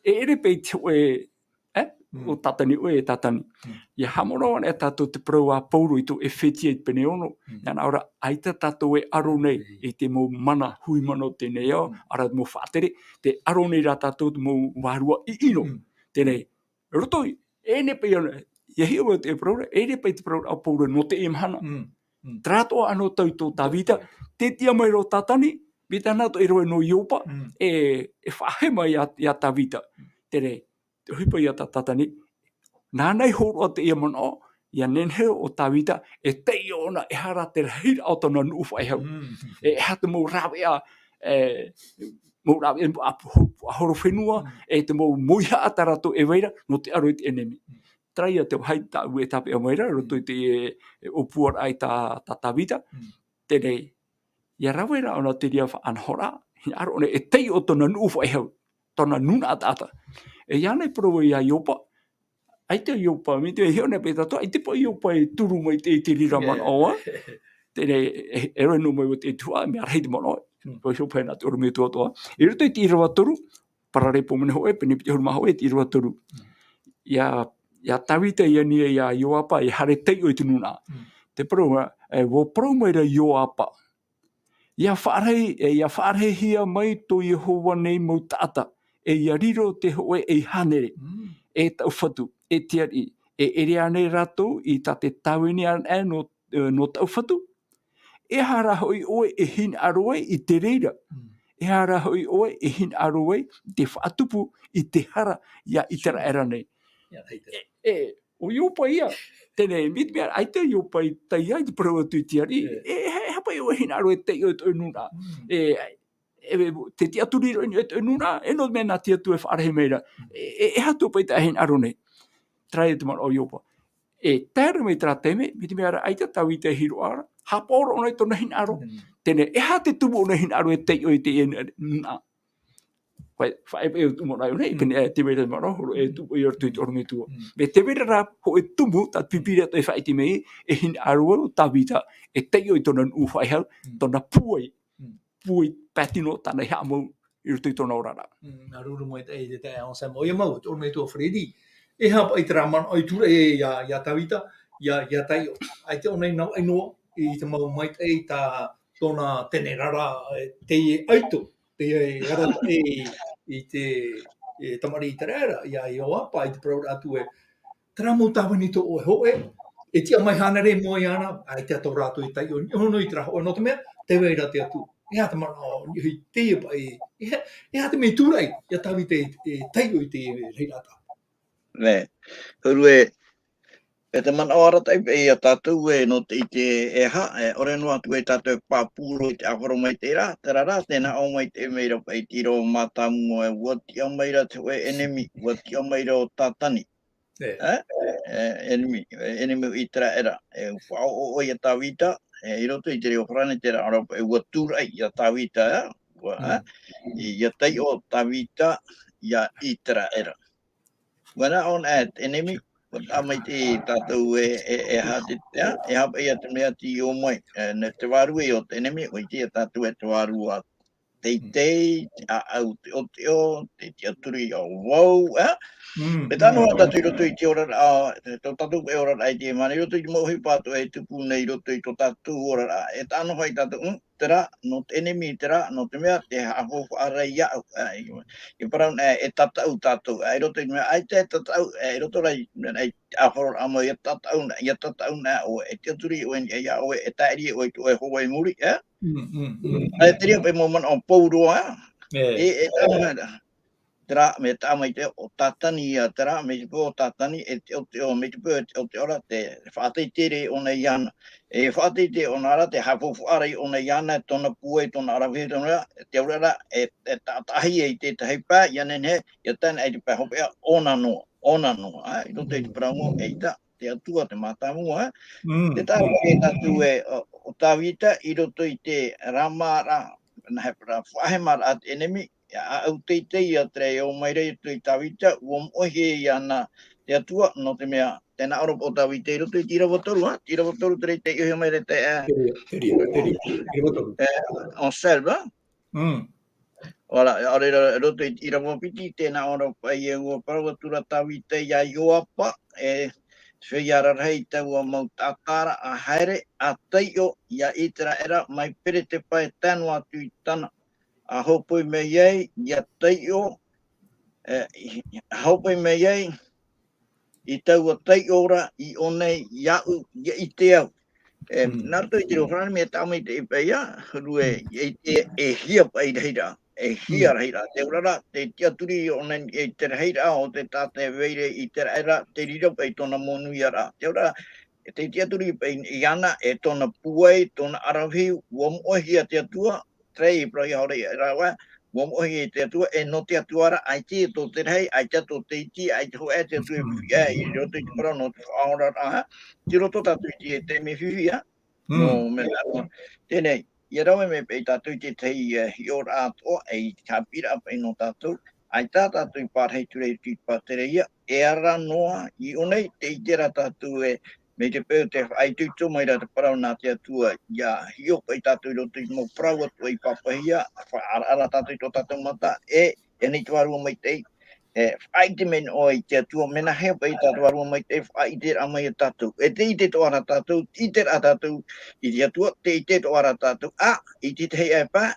e ʻere paʻi te hōʻē, e? ʻo Tātani, ʻoe e Tātani. Ia haʻamanaʻo anaʻe tātou te parau a Pauro i tō ʻEfetia i te pene ono, ia nā ʻō ra, ʻaita tātou e aro nei i te mau mana, hui mana o teie nei ao, ʻaore rā te mau faʻatere, tē aro nei rā tātou te mau vārua ʻiʻino. Teie nei, roto i, e nehenehe paʻi ana, ia hiʻo mai te parau ra, e nehenehe paʻi te parau ra a Pauro nō teie mahana. Terā atoʻa anaʻe tau i tō Tāvita, tē tiʻa mai ra ʻo Tātani, mai tāna atoʻa e rave nō Iopa, e, e faʻahema ia, ia Tāvita. Teie nei, te ʻohipa ia tā Tātani, nāna i hōroʻa teie manaʻo, ia nehenehe ʻo Tāvita, e taiʻo ʻōna, e aha rā te rahiraʻa o tōna nuʻu faʻehau. E, e aha te mau rāveʻa, e, mau rāveʻa a, a, a horo fenua, e te mau mauihaʻa tā rātou e vai ra, nō te aro i te ʻenemi. Terā ia te vāhi tāʻu e tāpeʻa mai ra, roto i te, e, ʻōpuaraʻa i tā, tā Tāvita. Teie nei, ia rave ra ʻōna te reira faʻanahoraʻa, hinaʻaro ʻōna e taiʻo tōna nuʻu faʻehau, tōna nūnaʻa taʻata. E, ia nei parau ia Iopa, ʻaita Iopa, mai te hiʻo nei paʻi tātou, ʻaita paʻi Iopa e turu mai te, i te reira manaʻo, ā. Teie nei, e, e rave noa mai ʻo te tuhaʻa, mea rahi te manaʻo, paʻi Iopa e nā te ʻorometua atoʻa. I roto i te ʻīrava toru, Paralepo mene hōʻē, pene piti ʻahuru mā hōʻē, te ʻīrava toru. Ia, ia Tāvita i ani ia Ioapa, e haere taiʻo i te nūnaʻa. Te parau, e, ʻua parau mai ra Ioapa. Ia faʻarahi, e, ia faʻarahihia mai tō Iehova nei mau taʻata, e ia riro te hōʻē ei hānere, e taʻu fatu, e te ariʻi, e ʻere ānei rātou i tā te tāvini anaʻe nō, e, nō taʻu fatu? E aha rā hoʻi ʻoe e hinaʻaro ai i te reira? E aha rā hoʻi ʻoe e hinaʻaro ai i te faʻatupu i te hara ia ʻĪteraʻera nei? E, e, ʻo Iopa ia, teie nei, mai te mea, ʻaita Iopa i taiʻo i te parau atu i te ariʻi, e, e, e aha paʻi ʻoe e hinaʻaro e taiʻo i tō nūnaʻa? E, e, e, te tiʻaturi roa i niʻa i tō nūnaʻa, e nō te mea nā te Atua e faʻarahi mai ra. E, e, e aha atu paʻi tā e hinaʻaro nei? Terā ia te manaʻo o Iopa. E tae ra mai terā taime, mai te mea ra ʻaita Tāvita e hiroʻa ra, haʻapaʻo roa ʻōna i tōna hinaʻaro. Teie nei, e aha te tumu o ʻōna hinaʻaro e taiʻo i te, e, nūnaʻa? Paʻi, faʻaʻite paʻi ʻo tumu ʻōna i ʻō nei, pene, e, te vai ra te manaʻo, hōroʻa e tumu i roto i te ʻorometua. Mai te vai ra rā hōʻē tumu, tā te Pīpīria atoʻa e faʻaʻite mai, e hinaʻaro ʻo Tāvita, e taiʻo i tōna nuʻu faʻehau, tōna pūai, pūai pae tino tāna i haʻamau i roto i tōna oraraʻa. Mm, nā ruru mai te, te, te, on sema. ʻOia mau, te ʻorometua Freddy. E aha paʻi terā manaʻo i tura e ia, ia Tāvita, ia, ia taiʻo. ʻAita ʻōna i navaʻi noa, i te mau maitaʻi tā tōna tenerara, e, teie ʻaito, teie arataʻi i te, e, tamariʻi ʻĪteraʻera, ia Ioapa, i te parau ra atu e, terā mau tāvini tō ʻoe hōʻē, e tiʻa mai hānere i mua iāna, ʻaita tō rātou e taiʻo, niʻa hono i terā hōʻē, nō te mea, tē vai ra te Atua. E aha te manaʻo, i teie paʻi, e aha, e aha te mea i tūraʻi, ia Tāvita e, e taiʻo i te rahiraʻa taʻata. Nē, huru e, e te manaʻo arataʻi paʻi ia tātou e nō te ʻite e aha, e ʻore noa atu e tātou e pāpū roa i te ʻāfaro maitaʻi ra, terā rā, tē nā ʻō maitaʻi mai ra paʻi te ʻīrava mātāmua e, ʻua tiʻa mai ra te hōʻē ʻenemi, ʻua tiʻa mai ra ʻo Tātani. E, e, ʻenemi, e, ʻenemi o ʻĪteraʻera, e, ʻua faʻaʻoʻoʻo ia Tāvita, e, i roto i te reo Farāni terā ʻō ra paʻi ʻua tūraʻi ia Tāvita, e, ʻua, e, i, ia taiʻo Tāvita ia ʻĪteraʻera. ʻUa nā ʻō na e te ʻenemi, ʻua taʻa maitaʻi tātou e, e, e aha te, e, e aha paʻi ia te mea tei ʻō mai, e, nā te vārua o te ʻenemi, ʻua ʻite ia tātou e te vārua teitei, te ʻāʻau teʻoteʻo, te tiʻaturi ʻāvau, ā? Mm, e tae noa tātou i roto i te oraraʻa, tō tātou paʻi oraraʻa i teie mahana, i roto i te mau ʻohipa atoʻa e tupu nei i roto i tō tātou oraraʻa. E tae noa hoʻi tātou, mm, terā, nō te ʻenemi terā, nō te mea, tē haʻafaufaʻa ra iāʻu, ā, i, i parau na, e tataʻu tātou, ā, i roto i te mea, ʻaita e tataʻu, ā, i roto ra i, i te ʻāfaroraʻa mau, ia tataʻu na, ia tataʻu na ʻoe, e tiʻaturi ʻoe i niʻa iā ʻoe, e taʻiri ʻoe i tō ʻoe hoa i muri, ā? Mm, mm, mm. Ā, terā paʻi mau manaʻo o Pauro, ā? E, e, taʻa mai ra. Terā, mea taʻa maitaʻi ʻo Tātani ia, terā, mai te peu o Tātani, e teʻoteʻo, mai te peu e teʻoteʻo ra, tē faʻateitei ra ʻōna iāna. E faʻateitei ʻōna ra, tē haʻafaufaʻa ra ʻōna iāna, tōna pūai, tōna ʻaravihi, tōna, te auraʻa ra, e, e taʻataʻahia i te tahi pae, ʻia nehenehe, ʻia tae noa i te pae hopeʻa, ʻōna noa, ʻōna noa, ā, i roto i te parau mau, eʻita, te Atua, te mātāmua, ā. Mm. Tē taʻa mai tātou e, ʻo, ʻo Tāvita, i roto i te rāmāraʻa, nā he parau, faʻahemaraʻa te ʻenemi, ʻia ʻāʻau teitei ia terā e ō mai ra i roto ia Tāvita, ʻua moʻehia iāna te Atua, nō te mea, tē nā ʻō ra paʻi ʻo Tāvita i roto i te ʻīrava toru, ā, te ʻīrava toru terā i taiʻohia mai ra te, ā, Terā, terā, terā, ʻīrava toru. E, en Psalm, ā? Mm. Ora, ora, ora, roto i te ʻīrava piti, tēnā ʻōna paʻi e ʻua parau atu ra Tāvita iā Ioapa, e, te feiā rarahi i taua mau taʻata ra, ʻa haere, ʻa taiʻo iā Iteraera, mai Peretepa e tae noa atu i Tana, ʻa hōpoi mai ai, iā taiʻo, e, i, ʻa hōpoi mai ai, i taua taiʻo ra i ʻō nei iāʻu, ʻia ʻite au. E, Mm. nā roto i te reo farāni, mea tāmau i te ʻipa ia, huru e, Mm. ʻia ʻite e hia paʻi rahiraʻa, e hia Mm. rahiraʻa. Te ora ra, te tiʻaturi i ʻō nei, e te rahiraʻa o te tātaʻi vaire Iteraera, te reira paʻi tōna monūiaraʻa. Te ora ra, e te tiʻaturi paʻi iāna, e tōna pūai, tōna ʻaravihi, ʻua moʻehia te Atua, terā e parau iā ʻoe rā, ʻua moʻehia te Atua, e nō te Atua ra, ʻaita tō te rahi, ʻaita tō te iti, ʻaita hōʻē te Atua e Mm. fifi, e, i roto i te parau nō te faʻaoraraʻa, tei roto tātou i te, te mea fifi, ā, Mm. nō mea nā roa. Teie nei, ʻia rave mai paʻi tātou i te tahi, e, hiʻoraʻa atoʻa, e, haʻapiʻiraʻa paʻi nō tātou, ʻaita tātou i pārahi atu ra i te pātereia, e ara noa, i ʻō nei, tē ʻite ra tātou ē, mai te peu tē faʻaitoito mai ra te parau nā te Atua, ʻia hiʻo paʻi tātou i roto i te mau parau atoʻa i pāpaʻihia, faʻaʻaraʻara tātou i tō tātou mata, e, e nei te Vārua Maitaʻi, e, faʻaʻite mai noa i te Atua, mea nāhea paʻi tā te Vārua Maitaʻi, faʻaʻiteraʻa mai ia tātou. E tē ʻite atoʻa ra tātou, ʻiteraʻa tātou i te Atua, tē ʻite atoʻa ra tātou, ā, i te tahi ʻāipa,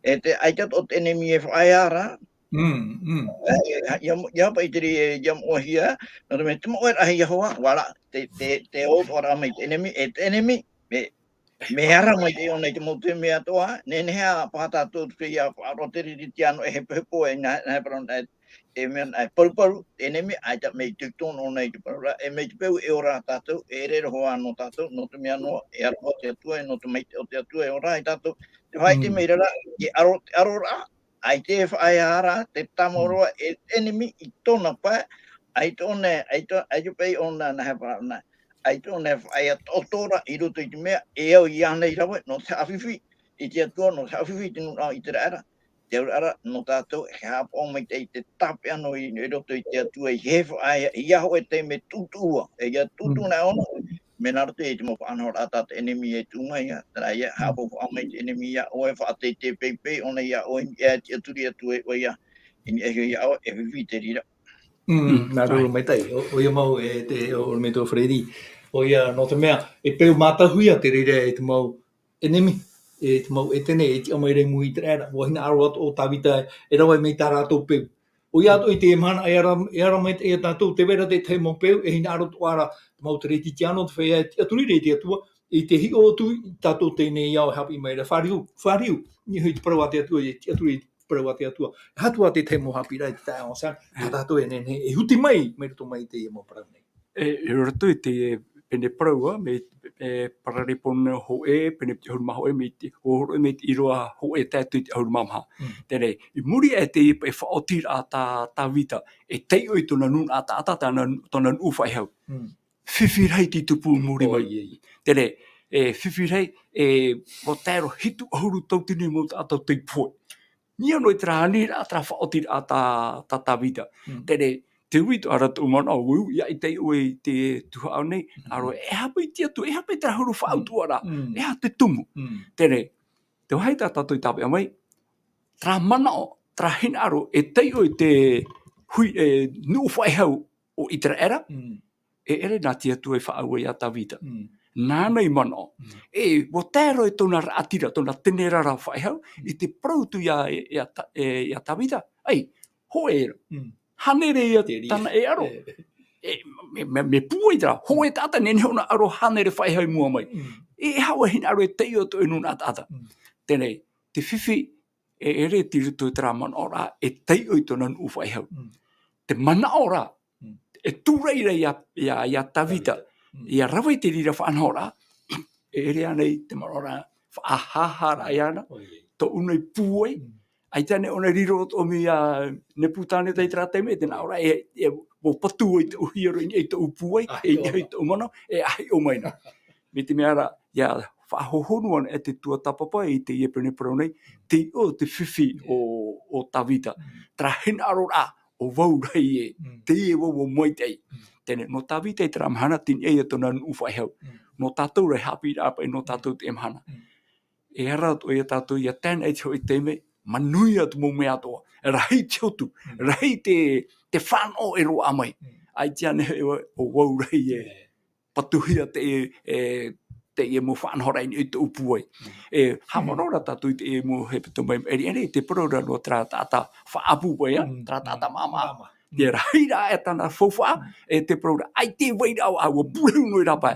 e te, ʻaita tō te ʻenemi e faʻaea ra. Mm, mm. E, e, ʻia, ʻia paʻi te reira, e, ʻia moʻehia, nō te mea te moʻeraʻa a Iehova, ʻua ra, te, te, te ō atoʻa ra mai te ʻenemi, e te ʻenemi, mea, mea ara mai te ʻōna i te mau taime atoʻa, nehenehe ā paha tātou te feiā faʻaroʻo te riri te ano e hepohepo, e nā, nā, parau nā, e mea nā, e paruparu, te ʻenemi, ʻaita mea i tūtonu ʻōna i te parau ra, e mai te peu e ora tātou, e ʻere roa nō tātou, nō te mea noa, e aroha te Atua, e nō te maitaʻi o te Atua, e ora ai tātou, te faʻaʻite Mm. mai ra, e aro, te aroraʻa, ʻaita e faʻaea ra, te tāmau Mm. roa, e te ʻenemi i tōna pae, ʻaita ʻōna, ʻaita, ʻaita paʻi ʻōna, nā, he parau nā, ʻaita ʻōna e faʻaea taʻoto ra i roto i te mea, e au iāna i rave, nō te haʻafifi i te Atua, nō te haʻafifi i te nūnaʻa o Iteraera. Te auraʻa ra, nō tātou, e haʻapaʻo maitaʻi te tāpeʻa noa i, i roto i te Atua, ʻeiaha e faʻaea, ʻeiaha hōʻē taime tuʻutuʻu ua, e ʻia tuʻutuʻu Mm. nā ʻōna, mea nā roto i te mau faʻanahoraʻa tā te ʻenemi e tuʻu mai, ā, terā ia, Mm. haʻapāpū mai te ʻenemi iā ʻoe, faʻateitei pēpē ʻōna iā ʻoe, e tiʻaturi atu e ʻoe ia, i niʻa iho iā ʻoe, e fifi te reira. Mm, Mm, nā roto right. maitaʻi, ʻo, ʻoia mau e te, ʻo, ʻorometua Freddy. ʻOia, nō te mea, e peu mātauhia te reira e te mau ʻenemi, e te mau ʻētene, e tiʻa mai ra i mua i Iteraera, ʻua hinaʻaro atoʻa ʻo Tāvita, e rave mai tā rātou peu. ʻOia atoʻa i teie mahana, e ara, e ara maitaʻi ia tātou, tē vai ra te tahi mau peu, e hinaʻaro atoʻa ra, te mau teretitiano, te feiā, e tiʻaturi ra i te Atua, i te hiʻo atu i tātou teie nei ao e haʻapiʻi mai ra, fāriu, fāriu, i niʻa iho i te parau a te Atua, e tiʻaturi i te parau a te Atua. E aha atu ā te tahi mau haʻapiʻiraʻa i te taeaʻe Aung San, e aha tātou e nehenehe, e huti mai, mai roto mai i teie mau parau nei. E, i roto i te pene parau, ā, mea, e, Paralepo nō hōʻē, pene piti ʻahuru mā hōʻē, mea i te, hōroʻa mea i te ʻīrava hōʻē tae atu i te ʻahuru mā maha. Mm. Teie nei, i muri aʻe i teie paʻi faʻaotiraʻa tā, Tāvita, e taiʻo i tōna nūnaʻa taʻata, tōna, tōna nuʻu faʻehau. Mm. Fifi rahi tei tupu i muri mai. ʻOia, ʻia. Teie nei, e, fifi rahi, e, ʻua tae roa hitu ʻahuru tauatini mau taʻata tei pohe. Niʻa noa i terā aniraʻa, terā faʻaotiraʻa tā, tā Tāvita. Mm. Teie nei, tē ui atoʻa ra tōʻu manaʻo, ʻua ui, ʻia ʻite ʻoe i te tuhaʻa nei, Mm. ʻa roa, e aha paʻi te Atua, e aha paʻi terā huru faʻautuʻaraʻa, Mm. e aha te tumu. Mm. Teie nei, te vāhi tā tātou i tāpeʻa mai, terā manaʻo, terā hinaʻaro, e taiʻo i te hui, e, nuʻu faʻehau o Iteraera, Mm. e ʻere nā te Atua e faʻaue iā Tāvita. Mm. Nāna i manaʻo. Mm. E, ʻua tae roa i tōna raʻatira, tōna tenerara faʻehau, Mm. i te parau atu iā, iā Ta-, e, iā Tāvita, ʻai, hōʻē ra. Mm. Hānere ia Te reira. tāna e aro. E. E, mea, mea, mea pūai terā, hōʻē taʻata nehenehe ʻōna aro hānere faʻehau i mua mai. Mm. E, e aha ʻoe hinaʻaro e taiʻo i tō ʻoe nūnaʻa taʻata. Mm. Teie nei, te fifi, e ʻere tei roto i terā manaʻoraʻa, e taiʻo i tōna nuʻu faʻehau. Mm. Te manaʻo ra, Mm. e tūraʻi ra iā, iā, iā Tāvita, Tāvita. Mm. ʻIa rave i te reira faʻanahoraʻa, e ʻere ānei te manaʻoraʻa, faʻahāhāraʻa iāna, ʻOia. tōʻu nei pūai, Mm. ʻaita ānei ʻōna i riro atoʻa mai iā Nepukaneta i terā taime, tē nā ʻō ra, e, e, ʻua patu i tōʻu hiero, i, i tōʻu pūai, ʻAhiʻo. e, i tōʻu manaʻo, e ʻahiʻo mai na. Mai te mea ra, ʻia faʻahohonu ana e te tuatāpapa i teie pene parau nei, tei ʻō te fifi o, o Tāvita. Mm. Terā hinaʻaroraʻa, ʻo vau rahi ē, Mm. teie vau ʻo maitaʻi. Mm. Teie nei, nō Tāvita i terā mahana, tei niʻa ia tōna nuʻu faʻehau. Mm. Nō tātou rā e haʻapiʻiraʻa paʻi nō tātou teie mahana. Mm. E ara atoʻa ia tātou ʻia tae noa i te hōʻē taime, manuia te mau mea atoʻa, rahi te hotu, rahi te, te fānaʻo e roaʻa mai. ʻAita ānei e, ʻo vau rahi e patuhia te, e, teie mau faʻanahoraʻa i niʻa i tōʻu pūai. E, haʻamanaʻo ra tātou i teie mau hepetoma maʻiri aʻe nei, te parau ra nō terā taʻata faʻaʻapu paʻi, terā taʻata māmā. Te rahiraʻa e tāna faufaʻa, e te parau ra, ʻaita e vairaʻa, ʻua purehuru noa i rāpae.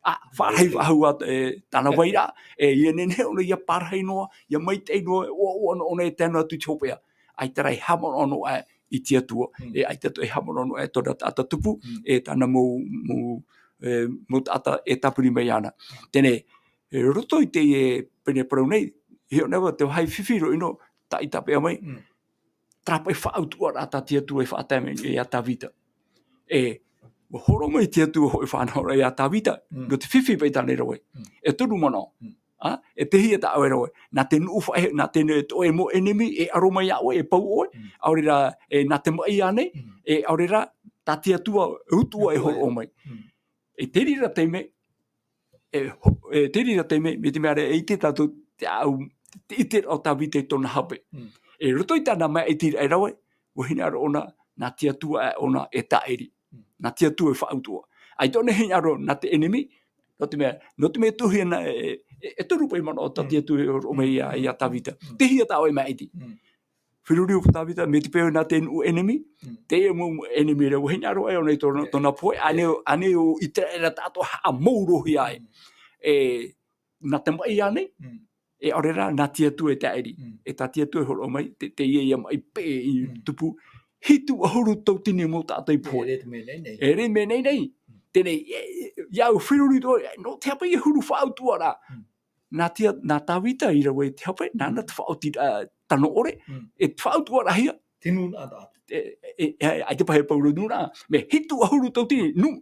ʻA, faʻarahi faʻahou ā, e, tāna vairaʻa, e, ʻia nehenehe ʻōna ʻia pārahi noa, ʻia maitaʻi noa, e ʻoaʻoa noa ʻōna e tae noa atu i te hopeʻa. ʻAita rā e haʻamanaʻo noa aʻe i te Atua, e ʻaita atoʻa e haʻamanaʻo noa aʻe tōna taʻata tupu, e tāna mau, mau, e, mau taʻata e tāpiri mai iāna. Teie nei, e, roto i teie, e, pene parau nei, hiʻo nei vau te vāhi fifi roa ʻino, taʻi tāpeʻa mai, terā paʻi faʻautuʻaraʻa tā te Atua e faʻatae mai iā Tāvita. E, ʻua hōroʻa mai te Atua hōʻē faʻanahoraʻa iā Tāvita, nō te fifi paʻi tāna e rave. E toru manaʻo. ʻA, e tei hea tā ʻoe e rave. Nā te nuʻu faʻaʻe, nā te nuʻu atoʻa e mau ʻenemi, e aro mai iā ʻoe, e pau ʻoe, ʻaore rā, e nā te maʻi ānei, e ʻaore rā, tā te Atua, e utuʻa e hōroʻa mai. E te reira taime, e ho-, e te reira taime, mai te mea ra e ʻite tātou te ʻāʻau, te ʻiteraʻa o Tāvita i tōna hape. E roto i tāna maʻitiraʻa e rave, ʻua hinaʻaro ʻōna, nā te Atua aʻe ʻōna e tāʻiri. Nā te Atua e faʻautuʻa. ʻAita ʻōna e hinaʻaro, nā te ʻenemi, nō te mea, nō te mea e tuʻu hia na, e, e, e toru paʻi manaʻo tā te Atua e hōroʻa mai iā, iā Tāvita. Tei hea tā ʻoe e maʻiti. Feruri ʻo Tāvita, mai te peu nā te nuʻu ʻenemi, teie mau ʻenemi ra ʻua hinaʻaro aʻe ʻōna i tōna, tōna pohe, ānei, ānei ʻo ʻĪteraʻera tāʻatoʻa haʻamaurohia ai. E, nā te maʻi ānei, e ʻaore rā, nā te Atua e tāʻiri. E tā te Atua e hōroʻa mai, te, teie ïa maʻi peʻe i tupu, hitu ʻahuru tauatini mau taʻata i pohe. E rave mea nei nei. E rave mea nei nei. Teie nei, e, e, ʻia au feruri atoʻa, nō te aha paʻi e huru faʻautuʻaraʻa. Nā te, nā Tāvita i rave i te hape, nāna te faʻaotiraʻa, e, tano ʻore, e te faʻautuʻaraʻahia. Te nūnaʻa taʻata. E, e, e, ʻaita paʻi e parau nūnaʻa, mea hitu ʻahuru tauatini, nū,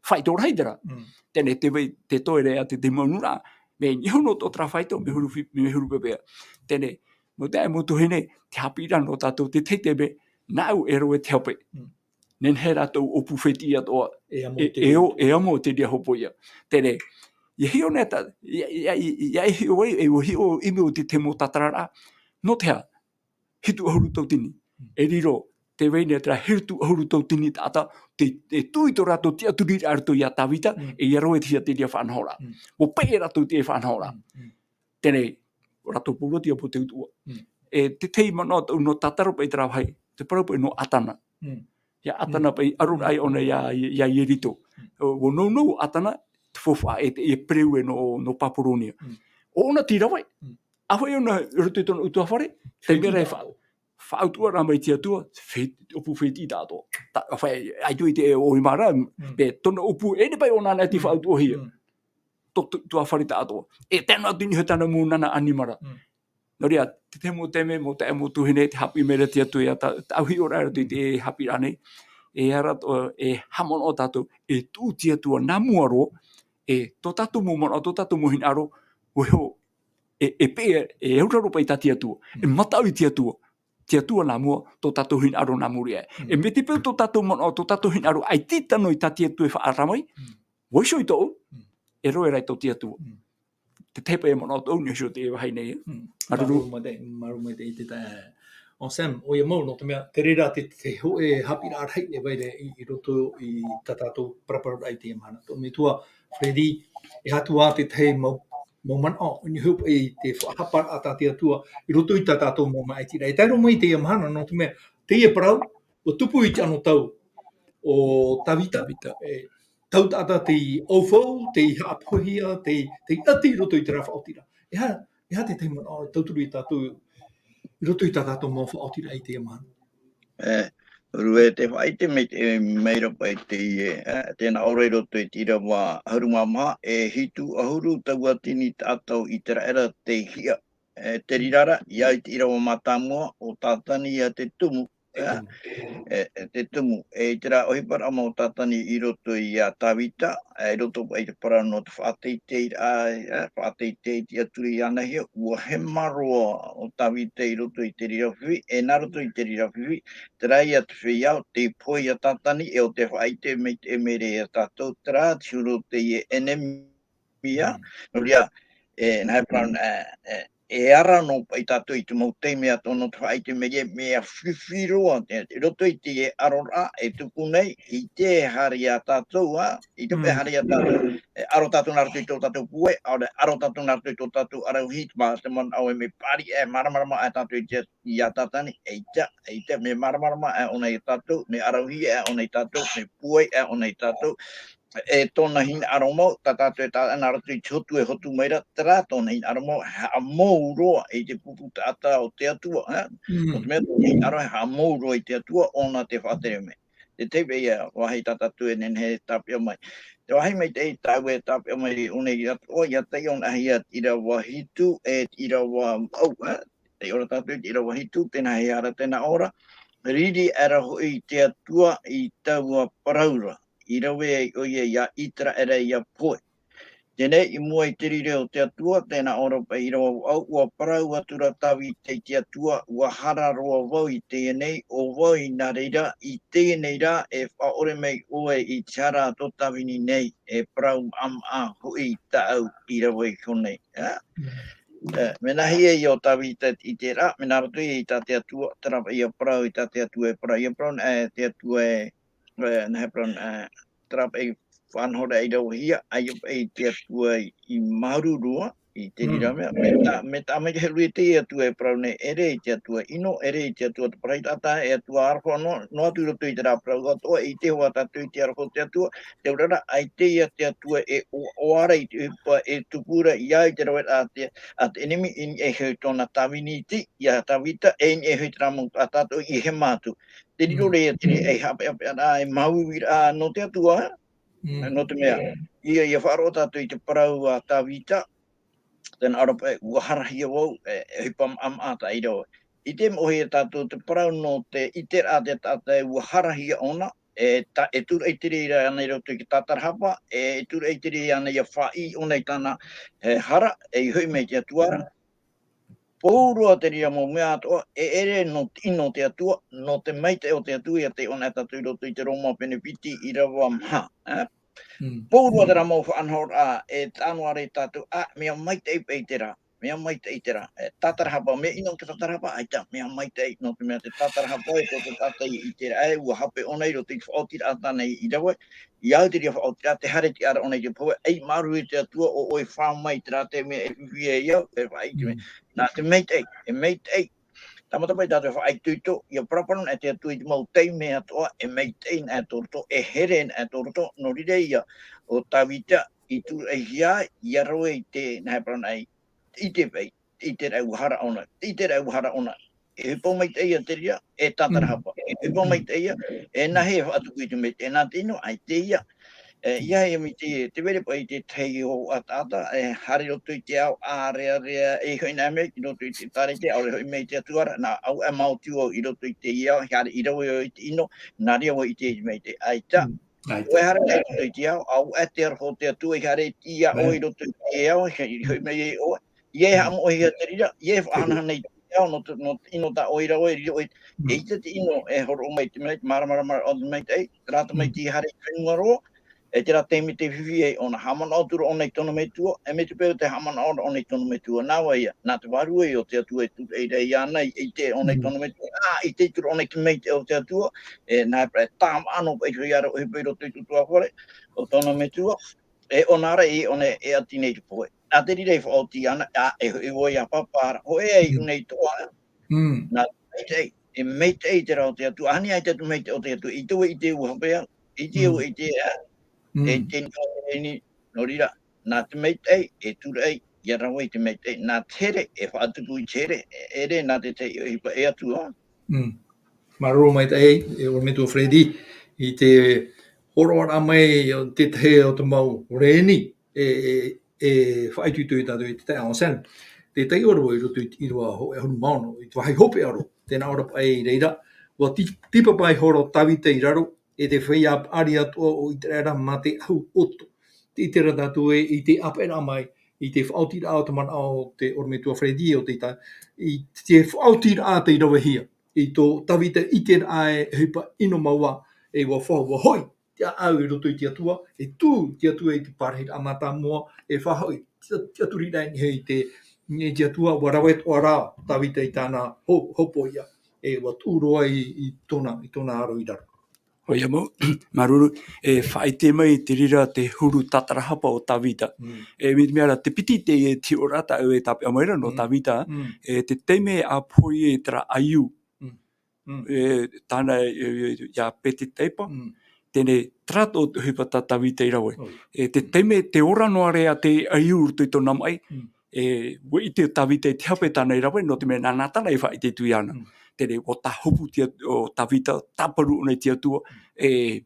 faito rahi terā. Teie nei te vai, te toe ra te, te mau nūnaʻa, mea niho noa tō terā faito, mea huru fi-, mea huru pepeʻa. Teie nei, mau taeaʻe, mau tuahine, te haʻapiʻiraʻa nō tātou, te tahi taime, nāʻu e rave i te hape. Nehenehe rā tōʻu ʻōpū fētiʻi atoʻa, e amo i te, e amo i te reira hopoiʻa. Teie nei, ʻia hiʻo nei tā, ʻia, ʻia, ʻia, ʻia hiʻo ai, e ʻua hiʻo i mua i te tahi mau tātararaʻa. Nō te aha, hitu ʻahuru tauatini. E riro, tē vai nei terā hitu ʻahuru tauatini taʻata, te, te tuʻu i tō rātou tiʻaturiraʻa i roto iā Tāvita, e ʻia rave i te hia te reira faʻanahoraʻa. ʻUa peʻe rātou i te faʻanahoraʻa. Teie nei, rātou pauroa te ʻāpōsetolo. E te tahi manaʻo tōʻu nō tātara paʻi terā vāhi, te parau paʻi nō ʻĀtana. ʻIa ʻĀtana paʻi, ʻaroraʻa ʻōna iā, iā Ieriko. ʻUa nounou ʻo ʻĀtana, te faufaʻa e te, e pereue nō, nō Papuronia. ʻO ʻōna tei rave, ʻāfaʻi ʻōna i roto i tōna ʻutuāfare, taime ra e fa-, faʻautuʻaraʻa mai te Atua, fe-, ʻōpū fētiʻi tāʻatoʻa. Tā, ʻāfaʻi, ʻaita i te ʻohipa ra, pe tōna ʻōpū, e nehenehe paʻi ʻōna anaʻe tei faʻautuʻahia. Tō, tō, ʻutuāfare tāʻatoʻa. E tae noa atu i niʻa i tāna mau nana ʻanimara. Nō reira, te, te mau taime, mau taeaʻe, mau tuahine, tē haʻapiʻi mai ra te Atua iā tā, tāʻu hiʻoraʻa i roto i te haʻapiʻiraʻa nei. E ara, e, e haʻamanaʻo tātou, e tuʻu te Atua nā mua roa, e tō tātou mau manaʻo, tō tātou mau hinaʻaro, ʻua hiʻo, e, e peʻe, e auraro paʻi tā te Atua, e mataʻu i te Atua, te Atua nā mua, tō tātou hinaʻaro nā muri aʻe. E mai te peu tō tātou manaʻo, tō tātou hinaʻaro, ʻaita i tano i tā te Atua e faʻaara mai, ʻua iho i tōʻu, e rave ra i tō te Atua. Te tahi paʻi manaʻo tōʻu nō te vāhi nei. Māuruuru. Māuruuru maitaʻi, māuruuru maitaʻi i te taeaʻe. ʻO Sam, ʻoia mau, nō te mea, te reira te, te hōʻē haʻapiʻiraʻa rahi e vai ra i, i roto i tā tātou paraparau i teie mahana. Tō metua, Freddy, e aha atu ā te tahi mau, mau manaʻo, i niʻa hoʻi i te faʻahaparaʻa tā te Atua, i roto i tā tātou mau maʻitiraʻa. E tae roa mai i teie mahana, nō te mea, teie parau, ʻua tupu i te anotau o Tāvita. Tāvita. E, tau taʻata tei ʻaufau, tei haʻapohehia, tei, tei ʻati i roto i terā faʻaotiraʻa. E aha, e aha te tahi manaʻo e tauturu ia tātou i roto i tā tātou mau faʻaotiraʻa i teie mahana? E, ʻua rave te faʻaʻite mai te, mai ra paʻi teie, e, tē nā ʻō ra i roto i te ʻīrava ʻahuru mā maha, e hitu ʻahuru tauatini taʻata o ʻĪteraʻera tei hiʻa. E, te reira ra, ʻia au i te ʻīrava mātāmua, ʻo Tātani ia te tumu, e, e, e, te tumu. E, i terā ʻohiparaʻa mau Tātani i roto ia Tāvita, e, i roto paʻi i te parau nō te faʻateiteiraʻa, e, faʻateitei i te tiʻaturi ānei, ʻua hema roa ʻo Tāvita i roto i te reira fifi, e nā roto i te reira fifi, terā ia te feiā, tei pohe ia Tātani, e ʻo tē faʻaʻite mai te ʻēmere ia tātou, terā te huru o teie ʻenemi ia, nō reira, e, nā he parau, e, e, e ara noa paʻi tātou i te mau taime atoʻa nō te faʻaʻite mai, e mea fifi roa, te, i roto i te aroraʻa e tupu nei, i te haere iā tātou, ā, i te Mm. haere iā tātou, e aro tātou nā roto i tō tātou puai, ʻaore, aro tātou nā roto i tō tātou ʻaravihi, mā te manaʻo e mea pārahi, e māramarama aʻe tātou i te, iā Tātani, eʻita, eʻita, mea māramarama aʻe ʻōna iā tātou, mea ʻaravihi aʻe ʻōna iā tātou, mea puai aʻe ʻōna iā tātou, e tōna hinaʻaro mau, tā tātou e tae nā roto i te hotu e hotu mai ra, terā tōna hinaʻaro mau, haʻamou roa i te pupu taʻata o te Atua, ā? Mm. Nō te mea, tōna hinaʻaro e haʻamou roa i te Atua, ʻōna tē faʻatere mai. Te tahi paʻi ia vāhi tā tātou e nehenehe e tāpeʻa mai. Te vāhi maitaʻi tāʻu e tāpeʻa mai i ʻō nei atoʻa, ʻia taiʻo anaʻe hia te ʻīrava hitu, e te ʻīrava vaʻu, ā? Taiʻo ra tātou i te ʻīrava hitu, tēnā e hara tēnā ʻō ra. Riri aʻera hoʻi te Atua i taua parau ra, i rave ai ʻoia iā Iteraʻera ʻia pohe. Teie nei, i mua i te riri o te Atua, tēnā ʻō ra paʻi ʻīrava vaʻu, ʻua parau atu ra Tāvita i te Atua, ʻua hara roa vau i teie nei, ʻo vau i nā reira, i teie nei rā, e faʻaʻore mai ʻoe i te hara a tō Tāvini nei, e parau maʻamaʻa hoʻi tāʻu i rave iho nei. Ā? Mm. E, mea nāhea ia ʻo Tāvita i te reira, mea nā roto ia i tā te Atua, terā paʻi ia parau i tā te Atua e parau, ia parau, e, te Atua e, e, nā hea parau, e, terā paʻi faʻanahoraʻa i ravehia, ʻaita paʻi te Atua i, i māuruuru i te Mm. reira mea, mea tā, mea tā mai te heru i te Atua e parau nei, ʻeʻere i te Atua ʻino, ʻeʻere i te Atua te parau taʻata, e Atua aroha noa, noa atu i roto i terā parau atoʻa, i te hoa tātou i te aroha o te Atua, te reira, ʻaita ia te Atua e ʻoaʻoa ra i te ʻohipa e tupu ra, ʻia au i te raveraʻa a te, a te ʻenemi, i niʻa iho i tōna Tāvini iti, iā Tāvita, e i niʻa iho i terā mau a tātou i hema atu. Te riro Mm. ra ia te reira ei haʻapeʻapeʻaraʻa, ei māuiuiraʻa nō te Atua, Mm. nō te mea, ʻia, ʻia faʻaroʻo tātou i te parau a Tāvita, tēnā ʻō ra paʻi, ʻua harahia vau, e, e ʻohipa maʻamaʻa tāʻu i rave. ʻIte moʻohia tātou te parau nō te ʻiteraʻa a te taʻata e ʻua harahia ʻōna, e ta-, e tūraʻi te reira ana i roto i te tātarahapa, e tūraʻi te reira ana ʻia faʻaʻī ʻōna i tāna, e, hara, e hoʻi mai te Atua ra. Pauroa te reira mau mea atoʻa, e ʻere nō te ʻino o te Atua, nō te maitaʻi o te Atua, ʻia taiʻo anaʻe tātou i roto i te Roma pene piti ʻīrava maha, ā? Mm. Pauroa terā mau faʻanahoraʻa, e taʻa noa ra ia tātou, ā, mea maitaʻi paʻi terā, mea maitaʻi terā, e, tātarahapa, mea ʻino te tātarahapa, ʻaita, mea maitaʻi, nō te mea te tātarahapa e tō te taʻata i ʻite ra, ē, ʻua hape ʻōna i roto i te faʻaotiraʻa tāna i, i rave, ʻia au te reira faʻaotiraʻa, te haereraʻa ʻōna i te pohe, ei māuruuru i te Atua, ʻo ʻoe e fā mai terā te mea e fifi ai au, e faʻaʻite mai. Mm. Nā te maitaʻi, e maitaʻi, Tāmata paʻi tātou e faʻaitoito, ʻia paraparau anaʻe te Atua i te mau taime atoʻa, e maitaʻi anaʻe tō roto, e here anaʻe tō roto, nō reira ia, ʻo Tāvita, i tūraʻihia, ʻia rave i te, nā hea parau anaʻe, i te paʻi, i te reira ʻua hara ʻōna, i te reira ʻua hara ʻōna, e ʻohipa maitaʻi ia te reira, e tātarahapa, e ʻohipa maitaʻi ia, e nāhea e faʻatupu i te maitaʻi, e nā te ʻino, ʻaita ia, E, ʻia, ʻia mai te, te vai ra paʻi te tahi o taʻata, e, haere i roto i te ao, ʻārearea, e hoʻi anaʻe mai, i roto i te ʻētārētia, ʻaore hoʻi mai te Atua ra, nā, ʻaita e maoti vau i roto i teie ao, haere i rave vau i te ʻino, nā reira vau i ʻite mai te, ʻaita. Mm. ʻAita. ʻOe haere i roto i te ao, ʻaita te aroha o te Atua i haere ia ʻoe i roto i te ao, e hoʻi mai ai ʻoe. ʻIa, e haʻamoʻehia te reira, ʻia, e faʻahanahana i te ao, nō te, nō te ʻino tā ʻoe i rave, e riro ʻoe, Mm. eʻita te ʻino e hōroʻa mai te mai-, māramarama o te maitaʻi, terā tamaiti Mm. i haere i te fenua roa, e terā taime tē fifi ai ʻōna, haʻamanaʻo atu ra ʻōna i tōna metua, e mai te peu tē haʻamanaʻo ra ʻōna i tōna metua, nā vai ïa, nā te Vārua ïa o te Atua e tūraʻi ra iāna, i ʻite ʻōna i Mm. tōna metua, ā, i ʻite atu ra ʻōna i te maitaʻi o te Atua, e, nā, e tāmaʻa noa paʻi te hōʻē ʻohipa i roto i te ʻutuāfare o tōna metua, e ʻōna ra, e ʻōna e ʻati nei i te pohe. Nā te reira i faʻaoti ana, ā, e hoʻi vau ʻia pāpā ra, hōʻē e iʻu nei tō ʻoe. Mm. Nā te maitaʻi, e maitaʻi terā o te Atua, ani ai te maitaʻi o te Atua, ʻaita vau i ʻite ʻua hape au, ʻaita Mm. vau i ʻite, ā, Mm. e te niʻa o te reni, nō reira, nā te maitaʻi, e tūraʻi, ʻia rave i te maitaʻi, nā te here, e faʻatupu i te here, e ʻere nā te tahi ʻohipa, e Atua. Mm. Māuruuru maitaʻi, e ʻorometua Freddy, i te hōroʻaraʻa mai o te tahi o te mau reni, e, e, e faʻaitoito ia tātou i te taeaʻe Sam. Tē taiʻo ra vau i roto i te ʻīrava hōʻē ʻahuru mā ono, i te vāhi hopeʻa roa, tē nā ʻō ra paʻi i reira, ʻua tī-, tīpapa iho ra ʻo Tāvita i raro, e te feiā paʻari atoʻa o Iteraera mā te ʻahu ʻoto. Tē ʻite ra tātou ē, i te ʻāpeʻeraʻa mai, i te faʻaotiraʻa o te manaʻo o te ʻorometua Freddy, ʻo te ta-, i te faʻaotiraʻa tei ravehia, i tō Tāvita ʻiteraʻa e ʻohipa ʻino mau ā, e ʻua faʻahoʻi, te ʻāʻau i roto i te Atua, e tū te Atua i te parahiraʻa mātāmua, e faʻahoʻi, te, te Atua i niʻa i te, i te Atua, ʻua rave atoʻa rā Tavita i tāna ho-, hopoiʻa, e ʻua tuʻu roa i, i tōna, i tōna aro i raro. ʻOia mau, māuruuru, e faʻaʻite mai te reira te huru tātarahapa o Tavita. Mm. E, mea, mea rā, te piti te, e tiʻa ra tāʻu e tāpeʻa mai ra nō Mm. Tavita, Mm. e te taime a pohe i terā ʻaiū. Mm. Mm. E, tāna, e, e, ia Petitaipa. Mm. Teie, terā tō te ʻohipa tā Tavita i rave. ʻOia. E, te taime, te ora noa ra a te ʻaiū i roto i tōna maʻi, Mm. e, ʻua ʻite Tavita i te hape tāna i rave, nō te mea nā Natana i faʻaʻite atu iāna. Mm. Teie, ʻua tāhopu te At-, ʻo Tavita, tāparu ʻōna i te Atua, e,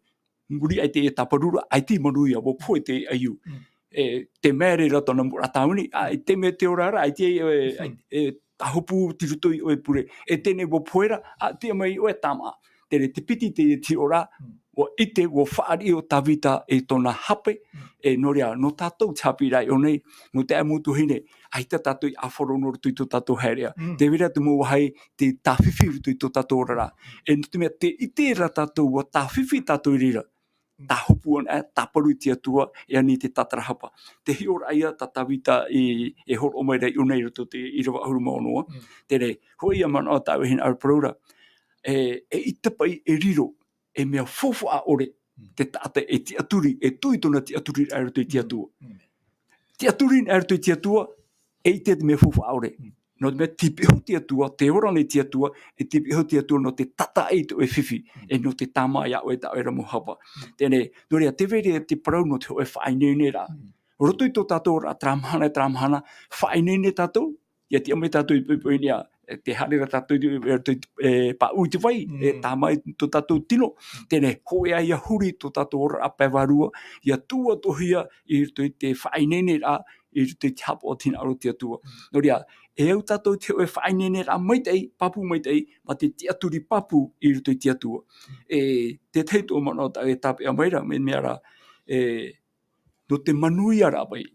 muri aʻe i te tāparu ra, ʻaita i manuia, ʻua pohe te ʻaiū. Mm. E, te mea ra tōna mau tāvini, ʻa, i te mea te ora ra, ʻaita, e, Mm. e, tāhopu i roto i ʻoe pure. E teie ʻua pohe ra, ʻa, tiʻa mai ʻoe tāmaʻa. Teie te piti te tiʻa ra, Mm. ʻua ʻite, ʻua fāriʻi ʻo Tavita i tōna hape, Mm. e nō reira, nō tātou te haʻapiʻiraʻa i ʻō nei, nō te mau tuahine, ʻaita tātou i ʻāfaro noa i roto i tō tātou haereʻa. Mm. Tē vai ra te mau vāhi, tē tāfifi i roto i tō tātou oraraʻa. E nō te mea tē ʻite ra tātou ʻua tāfifi tātou i reira. Mm. Tāhopu anaʻe, tāparu i te Atua, e ani i te tātarahapa. Te hiʻoraʻa ïa tā Tavita i, e hōroʻa mai ra i ʻō nei i roto i te ʻīrava ʻahuru mā ono. Mm. Teie, hōʻē ïa manaʻo tāʻu e hinaʻaro parau ra. E, eʻita paʻi e riro, e mea faufaʻa ʻore, Mm. te taʻata e tiʻaturi, e tuʻu i tōna tiʻaturiraʻa i roto i te Mm. Atua. Mm. Tiʻaturi i roto i te Atua, eʻita te mea faufaʻa ʻore. Mm. Nō te mea, tei pihaʻi te Atua, tē ora nei te Atua, e tei pihaʻi te Atua nō te tātaʻi i tō ʻoe fifi, Mm. e nō te tāmā iā ʻoe tā ʻoe ra mau hapa. Mm. Teie, nō reira, tē vai ra te parau nō te hōʻē faʻaineineraʻa. Mm. Roto i tō tātou oraraʻa terā mahana, terā mahana, faʻaineine tātou, ʻia tiʻa mai tātou i poʻipoʻi i niʻa, e, tē haere ra tātou i, e, te, e, pāʻū i te vai, e, Mm. tāmā i tō tātou tino, Mm. teie, hōʻē ïa huri tō tātou oraraʻa pae vārua, ʻia tuʻu atoʻahia i roto i te faʻaineineraʻa, i roto i te haʻapaʻo i te hinaʻaro o te Atua. Mm. Nō reira, e au tātou i te hōʻē faʻaineineraʻa maitaʻi, pāpū maitaʻi, mā te tiʻaturi pāpū i roto i te Atua. Mm. E, te tahi atoʻa manaʻo tāʻu e tāpeʻa mai ra, mea, mea ra, e, nō te manuiaraʻa paʻi.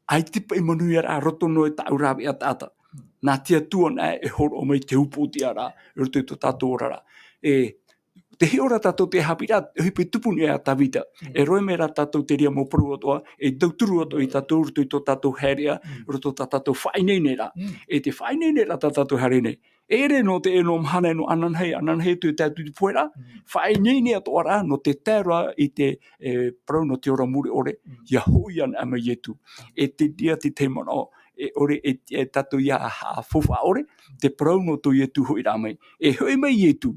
ʻAita paʻi manuiaraʻa roto noa i tāʻu rāveʻa taʻata. Mm. Nā te Atua anaʻe e hōroʻa mai te upoʻotiʻaraʻa i roto i tō tātou oraraʻa. E, tē hiʻo ra tātou te haʻapiʻiraʻa, e ʻohipa i tupu nei a Tavita. Mm. E rave mai ra tātou te reira mau parau atoʻa, e tauturu atoʻa ia tātou i roto i tō tātou haereʻa, Mm. i roto i tā tātou faʻaineineraʻa. Mm. E te faʻaineineraʻa tā tātou haere nei. E ʻere nō te, e nō mahana, e nō ananahi, ananahi atu e tae atu i te poheraʻa, Mm. faʻaineine atoʻa ra nō te tae ra i te, e, parau nō te ora mure ʻore, Mm. ʻia hoʻi anaʻe mai Ietu. E te reira te tahi manaʻo, e ʻore e, e tātou ʻia haʻafaufaʻa ʻore, te parau nō tō Ietu hoʻiraʻa mai. E hoʻi mai Ietu.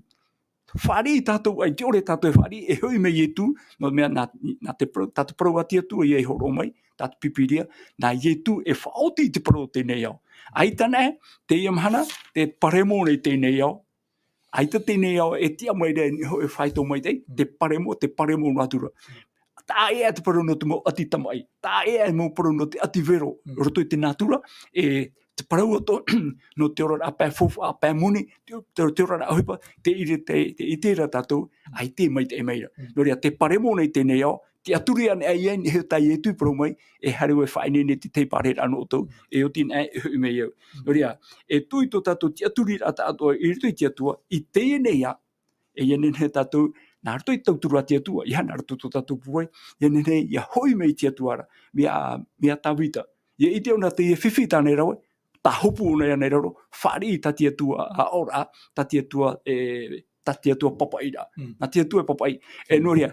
Fāriʻi tātou, ʻaita ʻore tātou e fāriʻi, e hoʻi mai Ietu, nō te mea nā, nā te parau, tā te parau a te Atua ïa i hōroʻa mai, tā te Pīpīria, nā Ietu e faʻaoti i te parau o teie nei ao. ʻAita anaʻe, teie mahana, tē paremo nei teie nei ao. ʻAita teie nei ao e tiʻa mai ra i niʻa iho e faito maitaʻi, te paremo, te paremo noa atu ra. Taʻa ʻē te parau nō te mau ʻati tamaʻi, taʻa ʻē te mau parau nō te ʻati vero, Mm. roto i te nātura, e te parau atoʻa, nō te oraraʻa pae faufaʻa, pae moni, te, te, te oraraʻa ʻohipa, tē ʻite, tē, tē ʻite ra tātou, ʻaita e maitaʻi mai ra. Mm. Nō reira, tē paremo nei teie nei ao, tiʻaturi anaʻe ïa i niʻa iho tā Ietu i parau mai, e haere ʻoe e faʻaineine i te tahi pārahiraʻa nō ʻoutou, Mm. e oti anaʻe e hoʻi mai au. Mm. Nō reira, e tuʻu i tō tātou tiʻaturiraʻa taʻatoʻa i roto i te Atua, i teie nei ao, e ʻia nehenehe tātou, nā roto i te tauturu a te Atua, ʻeiaha nā roto i tō tātou pūai, ʻia nehenehe ʻia hoʻi mai i te Atua ra, mea, mea Tavita. ʻIa ʻite ʻōna teie fifi tāna i rave, tāhopu ʻōna iāna i raro, fāriʻi tā te Atua, ā, ʻoraʻa, tā te Atua, e, tā te Atua papaʻi ra. Mm. Nā te Atua e papaʻi. E nō reira,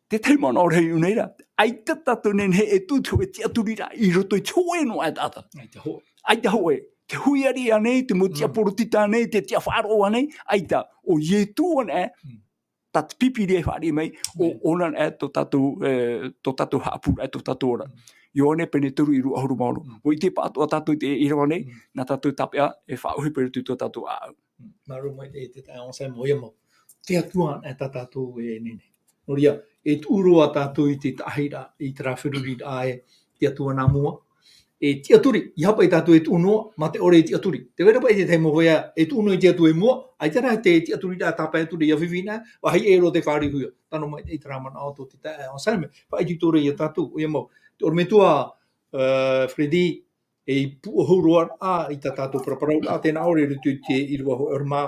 te tahi manaʻo rahi i ʻō nei ra, ʻaita tātou e nehenehe e tuʻu i te hōʻē tiʻaturiraʻa i roto i te hōʻē noa aʻe taʻata. ʻAita hōʻē. ʻAita hōʻē. Te hui ariʻi ānei, te mau tiʻa Mm. poritita ānei, te tiʻa faʻaroʻo ānei, ʻaita. ʻO Ietu anaʻe, Mm. tā te Pīpīria e fāriʻi mai, ʻo Mm. ʻōna anaʻe tō tātou, e, tō tātou haʻapūraʻa, tō tātou ora. Mm. Ioane pene toru ʻīrava ʻahuru mā ono. Mm. ʻUa ʻite pāʻatoʻa tātou i te ʻīrava nei, Mm. nā tātou tāpeʻa e faʻaʻohipa i roto i tō tātou ʻāʻau. Mm. Māuruuru maitaʻi te taeaʻe Anselme, ʻoia mau. Te Atua anaʻe tā tātou e nehenehe. Nō reira, e tuʻu roa tātou i te taʻahiraʻa, i terā feruriraʻa e te Atua nā mua. E tiʻaturi, ʻeiaha paʻi tātou e tuʻu noa, mā te ʻore e tiʻaturi. Tē vai ra paʻi te tahi mau hōʻē e tuʻu noa i te Atua i mua, ʻaita rā te tiʻaturiraʻa tāpae atu ra ʻia fifi na, vāhi ʻē roa tē fāriʻihia. Tano maitaʻi terā manaʻo tō te taeaʻe Anselme, faʻaitoito ra ia tātou, ʻoia mau. Te ʻorometua, e, Freddy, e pūʻohu roa ra i tā tātou paraparauraʻa, tē nā ʻō ra i roto i te ʻīrava hōʻē ʻahuru mā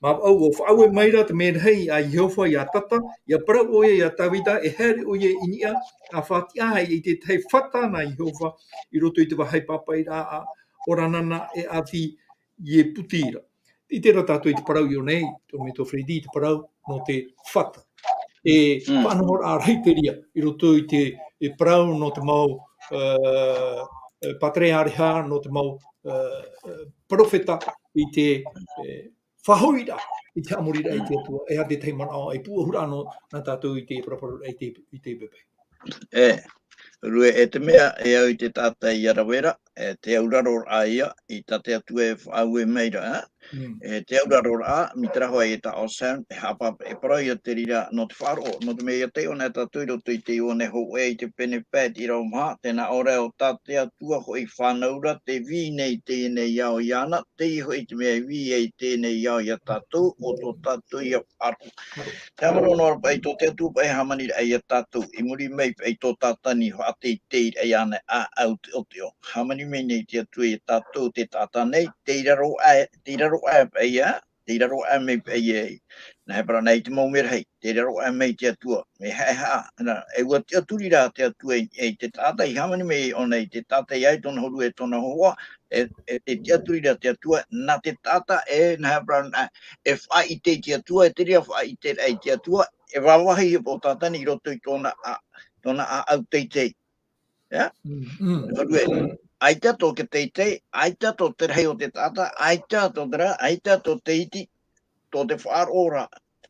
Mā vau, ʻua faʻaue mai ra te merahi a Iehova ia Tata, ʻia parau ʻoia ia Tavita, e haere ʻoia i niʻa, ʻa faʻatiʻa ai i te tahi fata nā Iehova, i roto i te vāhi pāpaʻiraʻa, ʻo Ranana e ʻāti Ieputiera. I terā tātou i te parau i ʻō nei, tō me tō Freddy i te parau nō te fata. E Mm. faʻanahoraʻa rahi te reira, i roto i te, e parau nō te mau, eh, eh, patereareha, nō te mau, eh, eh, perofeta, i te, eh, faʻahoʻiraʻa, i te haʻamoriraʻa i te Atua, e aha te tahi manaʻo, e pūʻohuraʻa nō, nā tātou i te paraparau, i te, i te pepe. E, Rue, e te mea, e au i te taʻata i aravera, e te auraro raʻa ia, i tā te Atua e faʻaue mai ra, Mm. e te auraro raʻa, mai te rahi e tā ʻo Sam, e haʻapāpū, e parau ia te reira, nō te faʻaroʻo, nō te mea ia taiʻo na tātou i roto i te Ioane hōʻē i te pene pae, i te ʻīrava maha, tē nā ʻō ra ē ʻo tā te Atua hoʻi fānau ra, tē vī nei i teie nei ao iāna, teie hoʻi te mea e vī ai i teie nei ao ia tātou, ʻo tō tātou ia faʻaroʻo. Te haʻamanaʻo noa ra paʻi tō te Atua paʻi e hāmaniraʻa ia tātou, i muri mai paʻi tō Tātani faʻateiteiraʻa iāna ʻāʻau teʻoteʻo. Hāmani mai nei te Atua ia tātou te taʻata nei, tei raro aʻe, tei raro aʻe paʻi ia, tei raro aʻe mai paʻi ia, nā hea parau nā i te mau merahi, tei raro aʻe mai te Atua, mea haʻehaʻa, nā, e ʻua tiʻaturi rā te Atua i, i te taʻata, i hāmani mai ʻōna i te taʻata, ʻia ʻai tōna huru e tōna hōhoʻa, e, e, e tiʻaturi rā te Atua, nā te taʻata, e, nā hea parau nā, e faʻaʻite i te Atua, e te reira faʻaʻiteraʻa i te Atua, e vāvāhi hoʻi ʻo Tātani i roto i tōna ʻā, tōna ʻāʻau teitei. Ia? Mm, mm. Nō reira, ʻaita tō te teitei, ʻaita tō te rahi o te taʻata, ʻaita tō te ra, ʻaita tō te iti, tō te faʻaroʻo ra,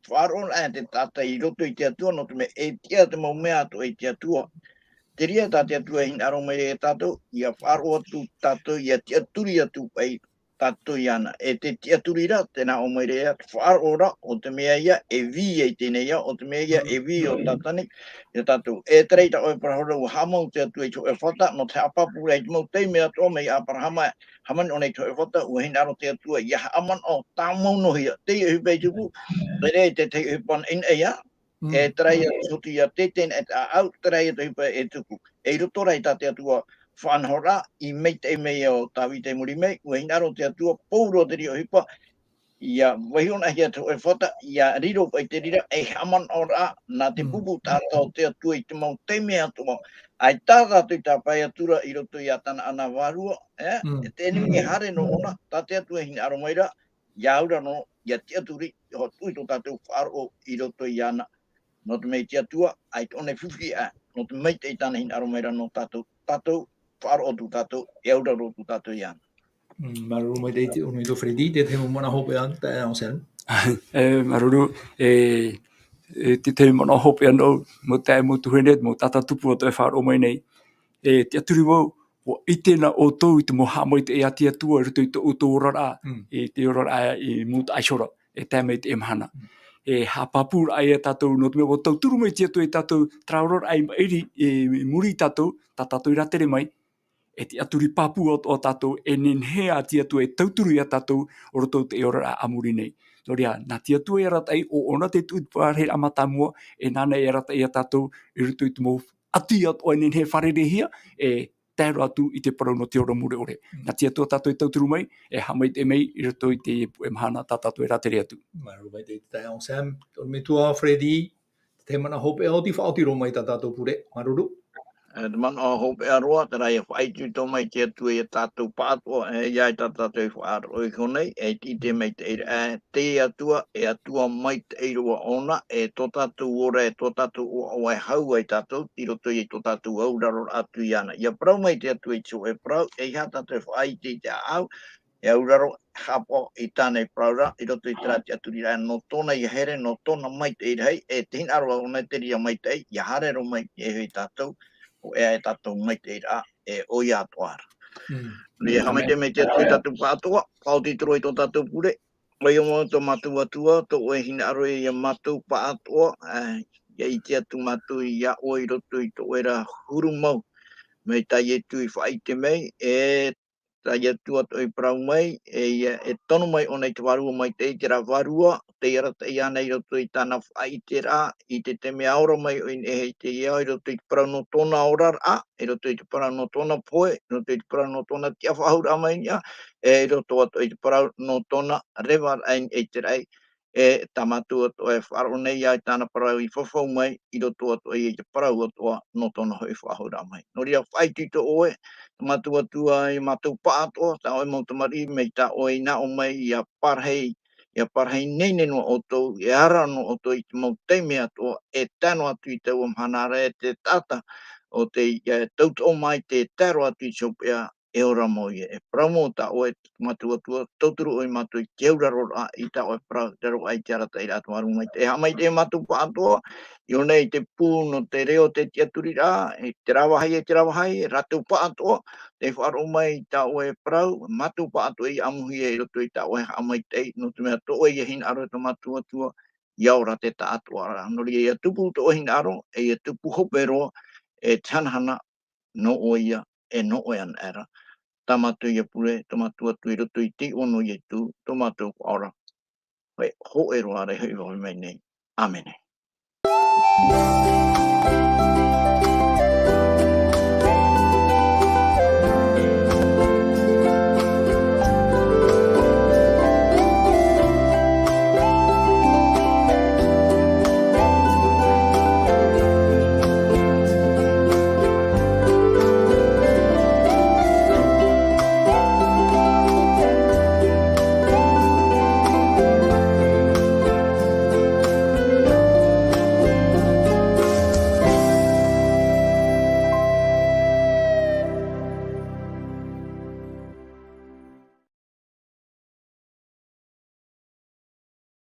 faʻaroʻo ra e te taʻata i roto i te Atua, nō te mea e tiʻa te mau mea atoʻa i te Atua. Te reira tā te Atua e hinaʻaro mai ra ia tātou, ʻia faʻaroʻo atu tātou, ʻia tiʻaturi atu paʻi tātou iāna. E te tiʻaturi ra, tē nā ʻō mai ra ia, te faʻaroʻo ra, ʻo te mea ia, e vī ai teie nei ao, ʻo te mea ia, e vī ʻo Tātani, ia tātou. E terā i tā ʻoe parau ra, ʻua haʻamau te Atua i te hōʻē fata, nō te haʻapāpūraʻa i te mau taime atoʻa mai Aperahama, hāmani ʻōna i te hōʻē fata, ʻua hinaʻaro te Atua, ʻia haʻamanaʻo tāmau noa hia, teie ʻohipa i tupu, terā i te tahi ʻohipa ʻinaʻi ia, Mm. e terā ia te hotu ia teitei na e te ʻāʻau, terā ia te ʻohipa e tupu. E i roto rā i tā te Atua faʻanahoraʻa, i maitaʻi mai ʻo Tāvita i muri mai, ʻua hinaʻaro te Atua, pauroa te reira ʻohipa, ʻia vaiiho noa hia te hōʻē fata, ʻia riro paʻi te reira, e haʻamanaʻo ra, nā te Mm. pupu taʻata o te Atua i te mau taime atoʻa. ʻAita tātou i tāpae atu ra i roto ia tāna ʻana vārua, e, Mm. e te enemi e haere noa ʻōna, tā te Atua e hinaʻaro mai ra, ʻia auraro, ʻia tiʻaturi, ʻia hoʻi tō tātou faʻaroʻo i roto iāna. Nō te mea i te Atua, ʻaita ʻōna e fifi aʻe, nō te maitaʻi tāna hinaʻaro mai ra nō tātou, tātou, faʻaroʻo atu tātou, e auraro atu tātou iāna. Mm, māuruuru maitaʻi te ʻorometua Freddy, te tahi mau manaʻo hopeʻa, taeaʻe Sam. E, māuruuru, e, e, te tahi manaʻo hopeʻa nō, mau taeaʻe, mau tuahine, mau taʻata tupu atoʻa e faʻaroʻo mai nei. E, tiʻaturi vau, ʻua ʻite na ʻoutou i te mau haʻamaitaʻi a te Atua i roto i tō ʻoutou oraraʻa, Mm. i te oraraʻa i mūtaʻa iho ra, e tae mai i teie mahana. Mm. E haʻapāpūraʻa ia tātou, nō te mea ʻua tauturu mai te Atua ia tātou, terā oraraʻa i maʻiri, i muri ia tātou, tā tātou i rātere mai, e tiʻaturi pāpū atoʻa tātou, e nehenehe ā te Atua e tauturu ia tātou, i roto i te oraraʻa a muri nei. Nō reira, nā te Atua e arataʻi, ʻo ʻōna te tuʻu i te parahiraʻa mātāmua, e nāna e arataʻi ia tātou, i roto i te mau ʻati atoʻa e nehenehe e fārereihia, e tae roa atu i te parau nō te ora mure ʻore. Mm. Nā te Atua tātou e tauturu mai, e haʻamaitaʻi mai i roto i te puʻe mahana tā tātou e rātere atu. Māuruuru maitaʻi te taeaʻe Sam, ʻorometua Freddy, te tahi manaʻo hopeʻa ʻoti faʻaoti roa mai tā tātou pure, māuruuru. E, te manaʻo hopeʻa roa, terā ia faʻaitoito mai te Atua ia tātou pāʻatoʻa, e, ʻia ʻai tā tātou e faʻaroʻo iho nei, e te ʻite maitaʻi ra, e, te Atua, e Atua maitaʻi roa ʻōna, e tō tātou ora, e tō tātou ʻoaʻoa e hau ai tātou, i roto i tō tātou auraro atu iāna. ʻIa parau mai te Atua i te hōʻē parau, e ʻeiaha tātou e faʻaʻite i te ʻāʻau, e auraro, haʻapaʻo i tāna i parau ra, i roto i terā tiʻaturiraʻa nō tōna ʻia haere, nō tōna maitaʻi rahi, e te hinaʻaro ʻōna te reira maitaʻi, ʻia haere roa mai, e hoi tātou, ʻo ʻoia e tātou maitaʻi ra, e ʻoia atoʻa ra. Mm. Nō reira, haʻamaitaʻi mai te Atua ia tātou pāʻatoʻa, faʻaoti atu roa i tō tātou pure, ʻoia mau tō mātou Atua, tō ʻoe hinaʻaro ia mātou pāʻatoʻa, ā, ʻia ʻite atu mātou ia ʻoe i roto i tō ʻoe ra huru mau. Mai tā Ietu i faʻaʻite mai, e tā Ietu atoʻa i parau mai, e ʻia, e tono mai ʻōna i te Vārua Maitaʻi, terā Vārua, tei arataʻi ana i roto i tāna faʻaʻiteraʻa, i te taime a ora mai ʻoe i niʻa i te ao, i roto i te parau nō tōna oraraʻa, i roto i te parau nō tōna pohe, i roto i te parau nō tōna tiʻafaʻahouraʻa mai i niʻa, e i roto atoʻa i te parau nō tōna revaraʻa i niʻa i te raʻi, e tā mātou atoʻa e faʻaroʻo nei ai tāna parau i fafau mai, i roto atoʻa i te parau atoʻa nō tōna hoʻi faʻahouraʻa mai. Nō reira, faʻaitoito ʻoe, tā mātou Atua, e mātou paʻatoʻa, tā ʻoe mau tamariʻi, mai tā ʻoe i nā ʻō mai, ʻia parahi, ʻia parahi nei nei noa ʻoutou, e ara noa ʻoutou i te mau taime atoʻa, e tae noa atu i taua mahana ra, e te taʻata, ʻo tei, e, tauturu mai, tē tae roa atu i te hopeʻa, e ora mau ïa, e parau mau tā ʻoe, tā mātou Atua, tauturu ʻoe ia mātou i te auraroraʻa i tā ʻoe parau, i raro aʻe i te arataʻiraʻa a te Faʻaroʻo Maitaʻi. E haʻamaitaʻi ia mātou paʻatoʻa, i ʻō nei i te pū nō te reo o te tiʻaturiraʻa, i terā vāhi, i terā vāhi, e rātou paʻatoʻa, tē faʻaroʻo mai i tā ʻoe parau, mātou paʻatoʻa ʻia ʻamuhia i roto i tā ʻoe haʻamaitaʻi, nō te mea tō ʻoe ïa hinaʻaro tā mātou Atua, ʻia ora te taʻatoʻaraʻa. Nō reira, ʻia tupu tō ʻoe hinaʻaro, e ʻia tupu hope roa, e te hanahana, nō ʻoe ïa, e nō ʻoe anaʻe ra. Tā mātou ïa pure, tō mātou Atua i roto i te iʻoa o Ietu, tō mātou Faʻaora. Hōʻē, hōʻē roa ra e hoʻi vave mai nei. ʻĀmene.